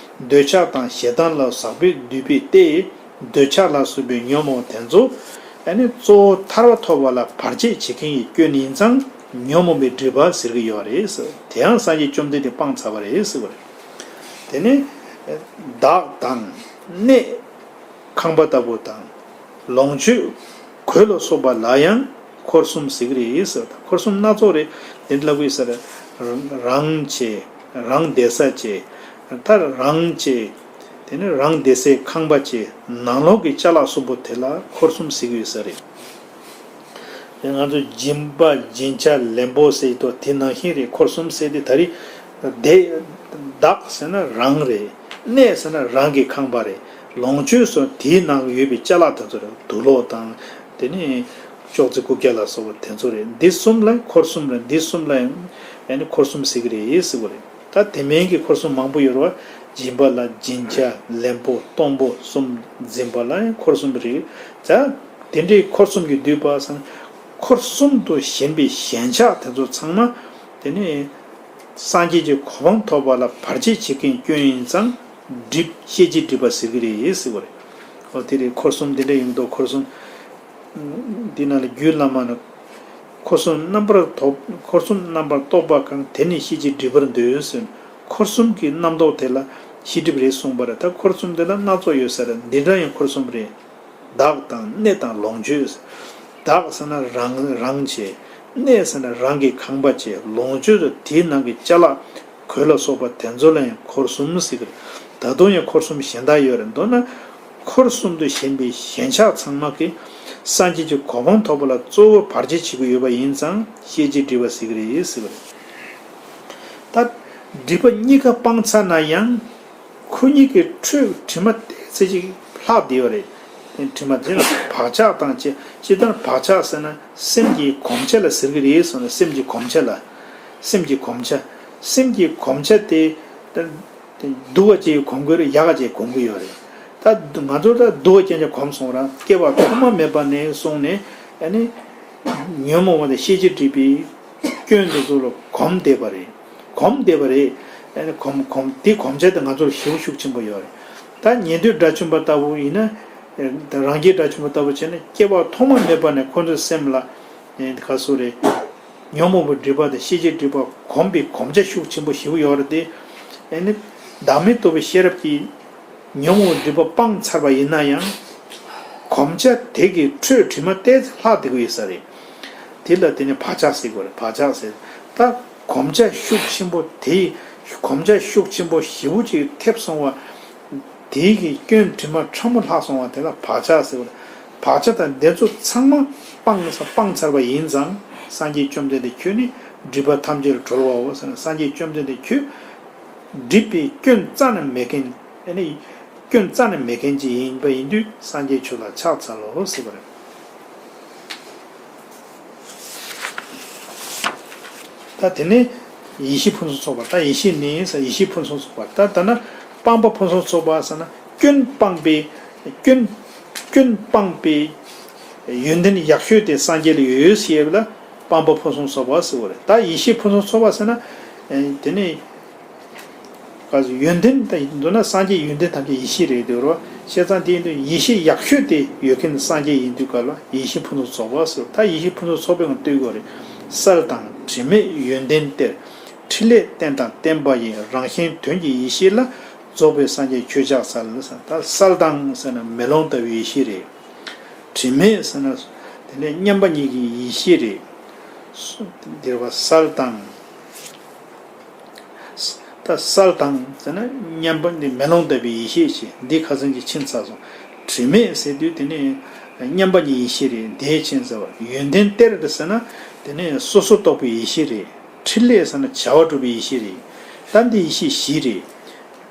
འདོད་ཆགས་དང་ཞེ་སྡང་ལ་ཟག་པས་བསྡུས་པའི་སྟེ། འདོད་ཆགས་ལ་སོགས་པའི་ཉོན་མོངས་དེ་ཚོ་ཨ་ནི་གཙོ་བོ་ཐར་པ་ཐོབ་པ་ལ་བར་ཆད་བྱེད་མཁན་གྱི་སྐྱོན་ཡིན་ཙང་ཉོན་མོངས་པའི་སྒྲིབ་པ་ཟེར་གྱི་ཡོད་རེད་ཟེར། དེ་ཡང་སངས་རྒྱས་བཅོམ་ལྡན་འདས་སྤངས་ཚར་བ་རེད་ཟེར་བ་རེད། དེ་ནས་བདག་དང་གནས་ཁང་པ་ལྟ་བུ་དང་། ལོངས་སྤྱོད་གོས་ལ་སོགས་པ་ལ་ཡང་འཁོར་གསུམ་ཟེར་གྱི་རེད་ཟེར། འཁོར་གསུམ་སྣ་ཚོགས་རེད། དེ་འདྲ་ལབ་དགོས་ས་རེད། རང་བྱས། རང་བསྡད་ས་བྱས། ད་རང་བྱས། དེ་ནས་རང་བསྡད་སའི་ཁང་པ་བྱས། ནང་ལོགས་ཀྱི་ཅ་ལག་གསུམ་པོ་དེ་ལ་འཁོར་གསུམ་ཟེར་གྱི་ཡོད་ས་རེད། དེ་ང་ཚོ་སྦྱིན་པ་སྦྱིན་བྱ་ལེན་པོ་ཟེར་དུས་དེ་ནང་བཞིན་རེད། འཁོར་གསུམ་ཟེར་དེ་ད་རེས་བསྡད། བདག་ཟེར་ན་རང་རེད། གནས་ཟེར་ན་རང་གི་ཁང་པ་རེད། ལོངས་སྤྱོད་སོགས་དེའི་ནང་ཡོད་པའི་ཅ་ལག་དེ་ཚོ་རེད། དུག་ལོག་དང་། དེ་ནས་ཅོག་ཙེ་རྐུབ་བཀྱག་ལ་སོགས་པ་དེ་ཚོ་རེད། འདི་གསུམ་ལ་འཁོར་གསུམ་རེད། འདི་གསུམ་ལ་ཡང་ཨ་ནི་འཁོར་གསུམ་ཟེར་གྱི་རེད་ཟེར་བ་རེད། ད་དེ་མིན་གྱི་འཁོར་གསུམ་མང་པོ་ཡོད་རེད་བ། སྦྱིན་པ་ལ་སྦྱིན་བྱ་ལེན་པོ་གཏོང་པོ་གསུམ་འཛིན་པ་ལ་ཡང་འཁོར་གསུམ་རེད། ད་དེ་འདྲའི་འཁོར་གསུམ་གྱིས་བསྡུས་པ་སང་། འཁོར་གསུམ་དུ་ཞེན་པའི་ཞེན་ཆགས་དེ་ཚོ་ཚང་མ་དེ་ནི་སངས་རྒྱས་ཀྱི་གོ་འཕང་ཐོབ་པ་ལ་བར་ཆད་བྱེད་མཁན་སྐྱོན་ཡིན་ཙང་སྒྲིབ། ཤེས་བྱའི་སྒྲིབ་པ་ཟེར་གྱི་རེད་ཟེར་བ་རེད། འོ་དེ་རེད། འཁོར་གསུམ་དེ་འདྲ་ཡིན་མདོག་འཁོར་གསུམ། འདི་ནང་ལ་རྒྱུད་བླ་མ་ནི། འཁོར་གསུམ་རྣམ་པར་རྟོག་འཁོར་གསུམ་རྣམ་པར་རྟོག་པ་གང་། དེ་ནི་ཤེས་བྱའི་སྒྲིབ་པར་འདོད་ཟེར། འཁོར་གསུམ་གྱི་རྣམ་རྟོག་དེ་ལ་ཤེས་སྒྲིབ་རེད་གསུངས་པ་རེད། ད་འཁོར་གསུམ་དེ་ལ་སྣ་ཚོགས་ཡོད་ས་རེད། འདི་འདྲ་ཡང་འཁོར་གསུམ་རེད། བདག་དང་གནས་དང་ལོངས་སྤྱོད། བདག་ཟེར་ན་རང་རང་བྱས། གནས་ཟེར་ན་རང་གི་ཁང་པ་བྱས། ལོངས་སྤྱོད་དེ་དེའི་ནང་གི་ཅ་ལག་གོས་ལ་སོགས་པ་དེ་ཚོ་ལ་ཡང་འཁོར་གསུམ་ཟེར་གི་རེད། ད་དུང་ཡང་འཁོར་གསུམ་གཞན་དག་ཡོད་རེད། མདོར་ན་འཁོར་གསུམ་དུ་ཞེན་པའི་ཞེན་ཆགས་ཚང་མ་གིས་སངས་རྒྱས་ཀྱི་གོ་འཕང་ཐོབ་པ་ལ་གཙོ་བོ་བར་ཆད་བྱེད་ཀྱི་ཡོད་པ་ཡིན་ཙང་ཤེས་བྱའི་སྒྲིབ་པ་ཟེར་གི་རེད་ཟེར་བ་རེད། ད་སྒྲིབ་པ་གཉིས་ཀ་སྤངས་ཚར་ན་ཡང་། ཁོ་གཉིས་ཀྱི་ཁྲོད་དྲི་མ་ཏོག་ཙམ་ཅིག་ལྷག་བསྡད་ཡོད་རེད། དེ་དྲི་མ་དེ་ལ་བག་ཆགས་དང་བཅས། སྤྱིར་བཏང་བག་ཆགས་ཟེར་ན་སེམས་ཀྱི་གོམས་ཆ་ལ་ཟེར་གྱི་རེད་གསུངས་ན། སེམས་ཀྱི་གོམས་ཆ་ལ། སེམས་ཀྱི་གོམས་ཆ། སེམས་ཀྱི་གོམས་ཆ་དེ་སྡུག་པ་ཅིག་གོམས་ཀྱི་ཡོད་རེད། ཡག་ག་ཅིག་གོམས་ཀྱི་ཡོད་རེད། ད་ང་ཚོ་ད་སྡུག་པ་རྐྱང་རྐྱང་གོམས་སོང་ར། སྐྱེ་བ་ཐོག་མ་མེད་པ་ནས་བཟུང་ནས་ཨ་ནི་ཉོན་མོངས་པ་དང་ཤེས་བྱའི་སྒྲིབ་པའི་སྐྱོན་དེ་ཚོ་ལ་གོམས་བསྡད་པ་རེད། གོམས་བསྡད་པ་རེད། ཨ་ནི་གོམས་གོམས་དེ་གོམས་ཆ་དེ་ང་ཚོར་ཞེ་པོ་ཤུགས་ཆེན་པོ་ཡོད་རེད། ད་ཉན་ཐོས་དགྲ་བཅོམ་པ་ལྟ་བུ་ཡིན་ན། ཨ་ད་རང་རྒྱལ་དགྲ་བཅོམ་པ་ལྟ་བུ་བྱས་ན་སྐྱེ་བ་ཐོག་མ་མེད་པ་ནས་ཁོ་ཚོའི་སེམས་ལ་ཨ་ག་སུ་རེད། ཉོན་མོངས་པའི་སྒྲིབ་པ་དང་ཤེས་བྱའི་སྒྲིབ་པ་གོམས་པའི་གོམས་ཆ་ཤུགས་ཆེན་པོ་ཞེ་པོ་ཡོད་རེད་དེ། ཨ་ནི་བདག་མེད་རྟོགས་པའི་ཤེས་རབ་ཀྱིས་ཉོན་མོངས་པའི་སྒྲིབ་པ་སྤངས་ཚར་བ་ཡིན་ན་ཡང་། གོམས་ཆ་དེ་གི་ཁྲོད་དྲི་མ་ཏོག་ཙམ་ལྷག་བསྡད་ཀྱི་ཡོད་ས་རེད། དེ་ལ་དེ་ནི་བག་ཆགས་ཟེར་དགོས་རེད། བག་ཆགས་ཟེར། ད་གོམས་ཆ་ཤུགས་ཆེན་པོ་དེ། གོམས་ཆ་ཤུགས་ཆེན་པོ་ཞེ་པོ་ཅིག་ཐེབས་སོང་བ། དེའི་གི་སྐྱོན་དྲི་མ་ཕྲ་མོ་ལྷག་སོང་བ་དེ་ལ་བག་ཆགས་ཟེར་བ་རེད། བག་ཆགས་དང་དེ་ཚོ་ཚང་མ་སྤངས་སྤངས་ཚར་བ་ཡིན་ཙང་། སངས་རྒྱས་བཅོམ་ལྡན་འདས་ཁྱོད་ནི་སྒྲིབ་པ་ཐམས་ཅད་ལས་གྲོལ་བའོ་ཟེར་ན། སངས་རྒྱས་བཅོམ་ལྡན་འདས་ཁྱོད་སྒྲིབ་པའི་སྐྱོན་རྩ་ནས་མེད་མཁན། ཨ་ནི་སྐྱོན་རྩ་ནས་མེད་མཁན་ཅིག་ཡིན་པ་ཡིན་དུས་སངས་རྒྱས་ཁྱོད་ལ་ཕྱག་འཚལ་ལོ་ཟེར་བ་རེད། ད་དེ་ནས་ཡེ་ཤེས་ཕུན་སུམ་ཚོགས་པ། ད་ཡེ་ཤེས་ནི་ཟེར། ཡེ་ཤེས་ཕུན་སུམ་ཚོགས་པ། ད་ད་ན་སྤངས་པ་ཕུན་སུམ་ཚོགས་པ་ཟེར་ན་སྐྱོན་སྤངས་པའི་སྐྱོན་སྐྱོན་སྤངས་པའི་ཡོན་ཏན་ཡག་ཤོས་དེ་སངས་རྒྱས་ལ་ཡོད་ཟེར་བ་ལ་སྤངས་པ་ཕུན་སུམ་ཚོགས་པ་ཟེར་བ་རེད། ད་ཡེ་ཤེས་ཕུན་སུམ་ཚོགས་པ་ཟེར་ན་དེ་ནས། ག་ཡོན་ཏན་དང་མདོར་ན་སངས་རྒྱས་ཡོན་ཏན་ཐམས་ཅད་ཡེ་ཤེས་རེད་འདུག་རོ། བྱས་ཙང་དེ་ཡིན་དུས་ཡེ་ཤེས་ཡག་ཤོས་དེ་ཡོད་མཁན་སངས་རྒྱས་ཡིན་དུས་ག་ལ་ཡེ་ཤེས་ཕུན་སུམ་ཚོགས་པ་ཟེར། ད་ཡེ་ཤེས་ཕུན་སུམ་ཚོགས་པའི་ངང་བསྟོད་དགོས་རེད། གསལ་དང་དྲི་མེད་ཡོན་ཏན་གཏེར། ཕྲིན་ལས་རྟེན་དང་བརྟེན་པ་ཡི། རང་གཞན་དོན་གྱི་ཡེ་ཤེས་ལ། རྫོགས་པའི་སངས་རྒྱས་ཁྱོད་ཕྱག་འཚལ་ཟེར། ད་གསལ་དང་ཟེར་ན་མེ་ལོང་ལྟ་བུའི་ཡེ་ཤེས་རེད། དྲི་མེད་ཟེར་ན་དེ་ནས་མཉམ་པ་ཉིད་ཀྱི་ཡེ་ཤེས་རེད། འདིར་བ་གསལ་དང་། ད་གསལ་དང་ཟེར་ན་མཉམ་པ་འདི་མེ་ལོང་ལྟ་བུའི་ཡེ་ཤེས་ཤིག་འདི་ཁ་སང་གི་ཕྱིན་ཚར་སོང་། དྲི་མེད་ཟེར་དུས་དེ་ནི་མཉམ་པ་ཉིད་ཡེ་ཤེས་རེད། འདིའི་ཕྱིན་ཚར་བ། ཡོན་ཏན་གཏེར་དུ་ཟེར་ན་དེ་ནི་སོ་སོར་རྟོག་པའི་ཡེ་ཤེས་རེད། ཕྲིན་ལས་ཟེར་ན་བྱ་བ་གྲུབ་པའི་ཡེ་ཤེས་རེད། ད་འདི་ཡེ་ཤེས་བཞི་རེད།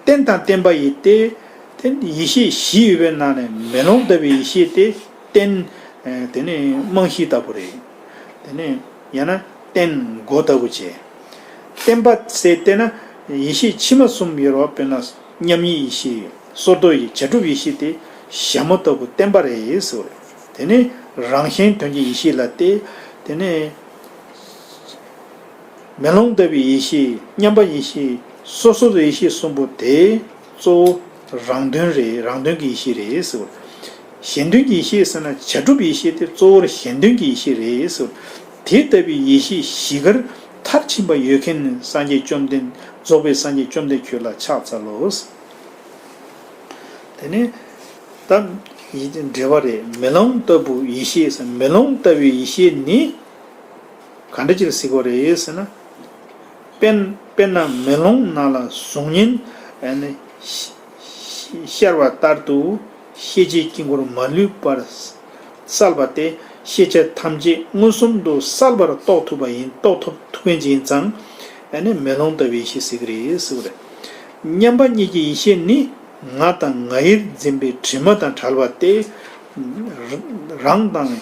རྟེན་དང་བརྟེན་པ་ཡི་སྟེ། དེ་ཡེ་ཤེས་བཞི་ཡོད་པའི་ནང་ནས་མེ་ལོང་ལྟ་བུའི་ཡེ་ཤེས་དེ་རྟེན། དེ་ནི་རྨང་གཞི་ལྟ་བུ་རེད། དེ་ནི་ཡང་ན་རྟེན་སྒོ་ལྟ་བུ་བྱས། བརྟེན་པ་ཟེར་བལྟས་ན་ཡེ་ཤེས་ཕྱི་མ་གསུམ་ཡོད་རེད་བ། དཔེར་ན་མཉམ་ཉིད་ཡེ་ཤེས། སོར་རྟོག་ཡེ། བྱ་གྲུབ་ཡེ་ཤེས་དེ་ཞྭ་མོ་ལྟ་བུ་བརྟེན་པ་རེད་ཟེར་བ་རེད། དེ་ནི་རང་གཞན་དོན་གྱི་ཡེ་ཤེས་ལ་སྟེ། དེ་ནི། མེ་ལོང་ལྟ་བུའི་ཡེ་ཤེས། མཉམ་པ་ཡེ་ཤེས། སོ་སོ་ཡེ་ཤེས་གསུམ་པོ་དེ་གཙོ་བོ་རང་དོན་རེད། རང་དོན་གྱི་ཡེ་ཤེས་རེད་ཟེར་བ། གཞན་དོན་གྱི་ཡེ་ཤེས་ཟེར་ན་བྱ་གྲུབ་ཡེ་ཤེས་དེ་གཙོ་བོར་གཞན་དོན་གྱི་ཡེ་ཤེས་རེད་ཟེར་བ། དེ་ལྟ་བུའི་ཡེ་ཤེས་བཞི་ཀར་མཐར་ཕྱིན་པ་ཡོད་མཁན་ནི་སངས་རྒྱས་བཅོམ་ལྡན། རྫོགས་པའི་སངས་རྒྱས་བཅོམ་ལྡན་ཁྱོད་ལ་ཕྱག་འཚལ་ལོ། དེ་ནས་ད་ཡི་འགྲེལ་པ་རེད། མེ་ལོང་ལྟ་བུ་ཡེ་ཤེས་ཟེར། མེ་ལོང་ལྟ་བུའི་ཡེ་ཤེས་ནི་ག་འདྲ་ཅིག་ལ་ཟེར་གྱི་ཡོད་རེད་ཟེར་ན། དཔེར་དཔེར་ན་མེ་ལོང་ནང་ལ་གཟུགས་བརྙན་ཨ་ནི་ཤ་ཤ་ཤར་བ་ལྟར་དུ་ཤེས་བྱའི་དཀྱིལ་འཁོར་མ་ལུས་པར་གསལ་བ་སྟེ། ཤེས་བྱ་ཐམས་ཅད་མངོན་སུམ་དུ་གསལ་བར་རྟོགས་ཐུབ་པ་ཡིན། རྟོགས་ཐུབ་ཐུབ་མཁན་ཅིག་ཡིན་ཙང་ཨ་ནི་མེ་ལོང་ལྟ་བུའི་ཡེ་ཤེས་ཟེར་གྱི་རེད་ཟེར་བ་རེད། མཉམ་པ་ཉིད་ཀྱི་ཡེ་ཤེས་ནི་ང་དང་ང་ཡིར་འཛིན་པའི་དྲི་མ་དང་བྲལ་བ་སྟེ། རང་དང་།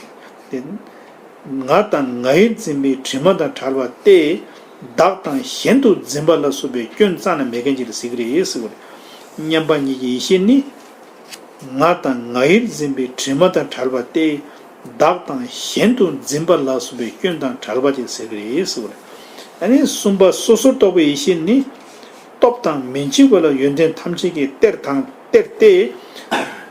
ང་དང་ང་ཡིར་འཛིན་པའི་དྲི་མ་དང་བྲལ་བ་སྟེ། བདག་དང་གཞན་དུ་འཛིན་པ་ལ་སོགས་པའི་སྐྱོན་རྩ་ནས་མེད་མཁན་ཅིག་ལ་ཟེར་གྱི་རེད་ཟེར་བ་རེད། མཉམ་པ་ཉིད་ཀྱི་ཡེ་ཤེས་ནི། ང་དང་ང་ཡིར་འཛིན་པའི་དྲི་མ་དང་བྲལ་བ་སྟེ། བདག་དང་གཞན་དུ་འཛིན་པ་ལ་སོགས་པའི་སྐྱོན་དང་བྲལ་བ་ཅིག་ཟེར་གྱི་རེད་ཟེར་བ་རེད། ཨ་ནི་གསུམ་པ་སོ་སོར་རྟོག་པའི་ཡེ་ཤེས་ནི། སྟོབས་དང་མི་འཇིགས་པ་ལ་ཡོན་ཏན་ཐམས་ཅད་ཀྱི་གཏེར་དང་གཏེར་ཏེ།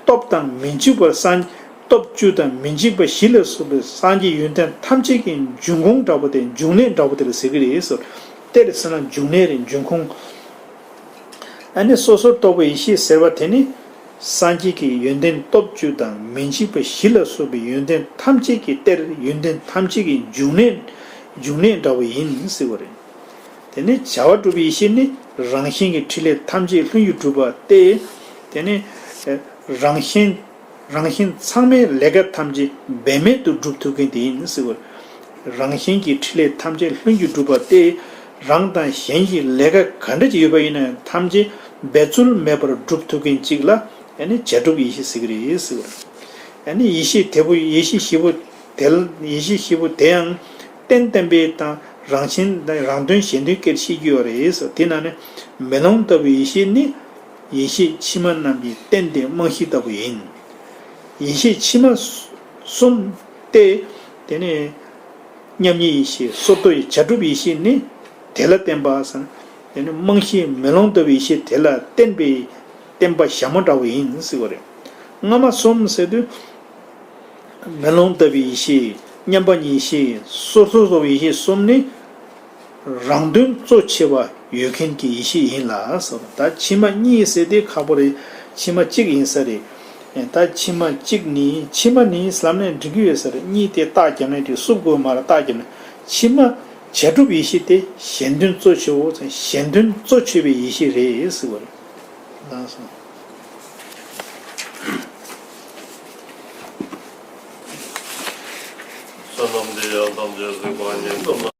སྟོབས་དང་མི་འཇིགས་པ་སངས། སྟོབས་བཅུ་དང་མི་འཇིགས་པ་བཞི་ལ་སོགས་པའི་སངས་རྒྱས་ཡོན་ཏན་ཐམས་ཅད་ཀྱི་འབྱུང་ཁུངས་འདྲ་པོ་དེ། འབྱུང་གནས་འདྲ་པོ་དེ་ལ་ཟེར་གྱི་རེད་ཟེར། གཏེར་ཟེར་ན་འབྱུང་གནས་རེད། འབྱུང་ཁུངས། ཨ་ནི་སོ་སོར་རྟོག་པའི་ཡེ་ཤེས་ཟེར་བ་དེ་ནི། སངས་རྒྱས་ཀྱི་ཡོན་ཏན་སྟོབས་བཅུ་དང་མི་འཇིགས་པ་བཞི་ལ་སོགས་པའི་ཡོན་ཏན་ཐམས་ཅད་ཀྱི་གཏེར། ཡོན་ཏན་ཐམས་ཅད་ཀྱི་འབྱུང་གནས། འབྱུང་གནས་འདྲ་བོ་ཡིན་ཟེར་བ་རེད། དེ་ནས་བྱ་བ་གྲུབ་པའི་ཡེ་ཤེས་ནི་རང་བཞིན་གྱི་ཕྲིན་ལས་ཐམས་ཅད་ལྷུན་གྱིས་གྲུབ་པ་སྟེ། དེ་ནས་རང་བཞིན་རང་བཞིན་ཚང་མའི་ལས་ཀ་ཐམས་ཅད་འབད་མེད་དུ་སྒྲུབ་ཐུབ་མཁན་དེ་ཡིན་ཟེར་བ། རང་བཞིན་གྱི་ཕྲིན་ལས་ཐམས་ཅད་ལྷུན་གྱིས་གྲུབ་པ་སྟེ། རང་དང་གཞན་གྱི་ལས་ཀ་ག་འདྲ་ཅིག་ཡོད་པ་ཡིན་ན་ཐམས་ཅད་འབད་རྩོལ་མེད་པར་སྒྲུབ་ཐུབ་མཁན་ཅིག་ལ་ཨ་ནི་བྱ་གྲུབ་ཡེ་ཤེས་ཟེར་གྱི་རེད་ཟེར་བ། ཨ་ནི་ཡེ་ཤེས་དེ་པོ་ཡེ་ཤེས་བཞི་པོ་དེ་ལ་ཡེ་ཤེས་བཞི་པོ་དེ་ཡང་རྟེན་བརྟེན་པའི་དང་རང་བཞིན་རང་དོན་གཞན་དོན་སྐད་བཤད་ཀྱི་ཡོད་རེད་ཟེར། དེ་ན་ནི་མེ་ལོང་ལྟ་བུའི་ཡེ་ཤེས་ནི། ཡེ་ཤེས་ཕྱི་མ་རྣམས་ཀྱི་རྟེན་དེ་རྨང་གཞི་ལྟ་བུ་ཡིན། ཡེ་ཤེས་ཕྱི་མ་གསུམ་སྟེ། དེ་ནས་མཉམ་ཉིད་ཡེ་ཤེས། སོར་རྟོག་བྱ་གྲུབ་ཡེ་ཤེས་ནི་དེ་ལ་བརྟེན་པ་ཟེར། དེ་ནས་རྨང་གཞི་མེ་ལོང་ལྟ་བུའི་ཡེ་ཤེས་དེ་ལ་བརྟེན་པའི་བརྟེན་པ་ཞྭ་མོ་འདྲ་བོ་ཡིན་ཟེར་བ་རེད། སྔ་མ་གསུམ་ཟེར་དུས། མེ་ལོང་ལྟ་བུའི་ཡེ་ཤེས། མཉམ་པ་ཉིད་ཡེ་ཤེས། སོར་རྟོག་རྟོག་པའི་ཡེ་ཤེས་གསུམ་ནི། རང་དོན་གཙོ་ཆེ་བ་ཡོད་མཁན་གྱི་ཡེ་ཤེས་ཡིན་ལ་ཟེར། ད་ཕྱི་མ་གཉིས་ཟེར་དེ་ཁག་པོ་རེད། ཕྱི་མ་གཅིག་ཡིན་ས་རེད། ད་ཕྱི་མ་གཅིག་ནི་ཕྱི་མ་ནི་ལབ་ནས་འགྲིག་གི་ཡོད་ས་རེད། གཉིས་དེ་རྟགས་བརྒྱབ་ནས་དེ་བསུབ་དགོས་མ་རེད། རྟགས་བརྒྱབ་ནས་ཕྱི་མ་བྱ་གྲུབ་ཡེ་ཤེས་དེ་གཞན་དོན་གཙོ་ཆེ་བོ་གཞན་དོན་གཙོ་ཆེ་བའི་ཡེ་ཤེས་རེད་ཟེར་བ་རེད། ལགས་སོ། བསོད་ནམས་འདི་ཡང་ཐམས་ཅད་གཟིགས་པ་ཉིད་དུ།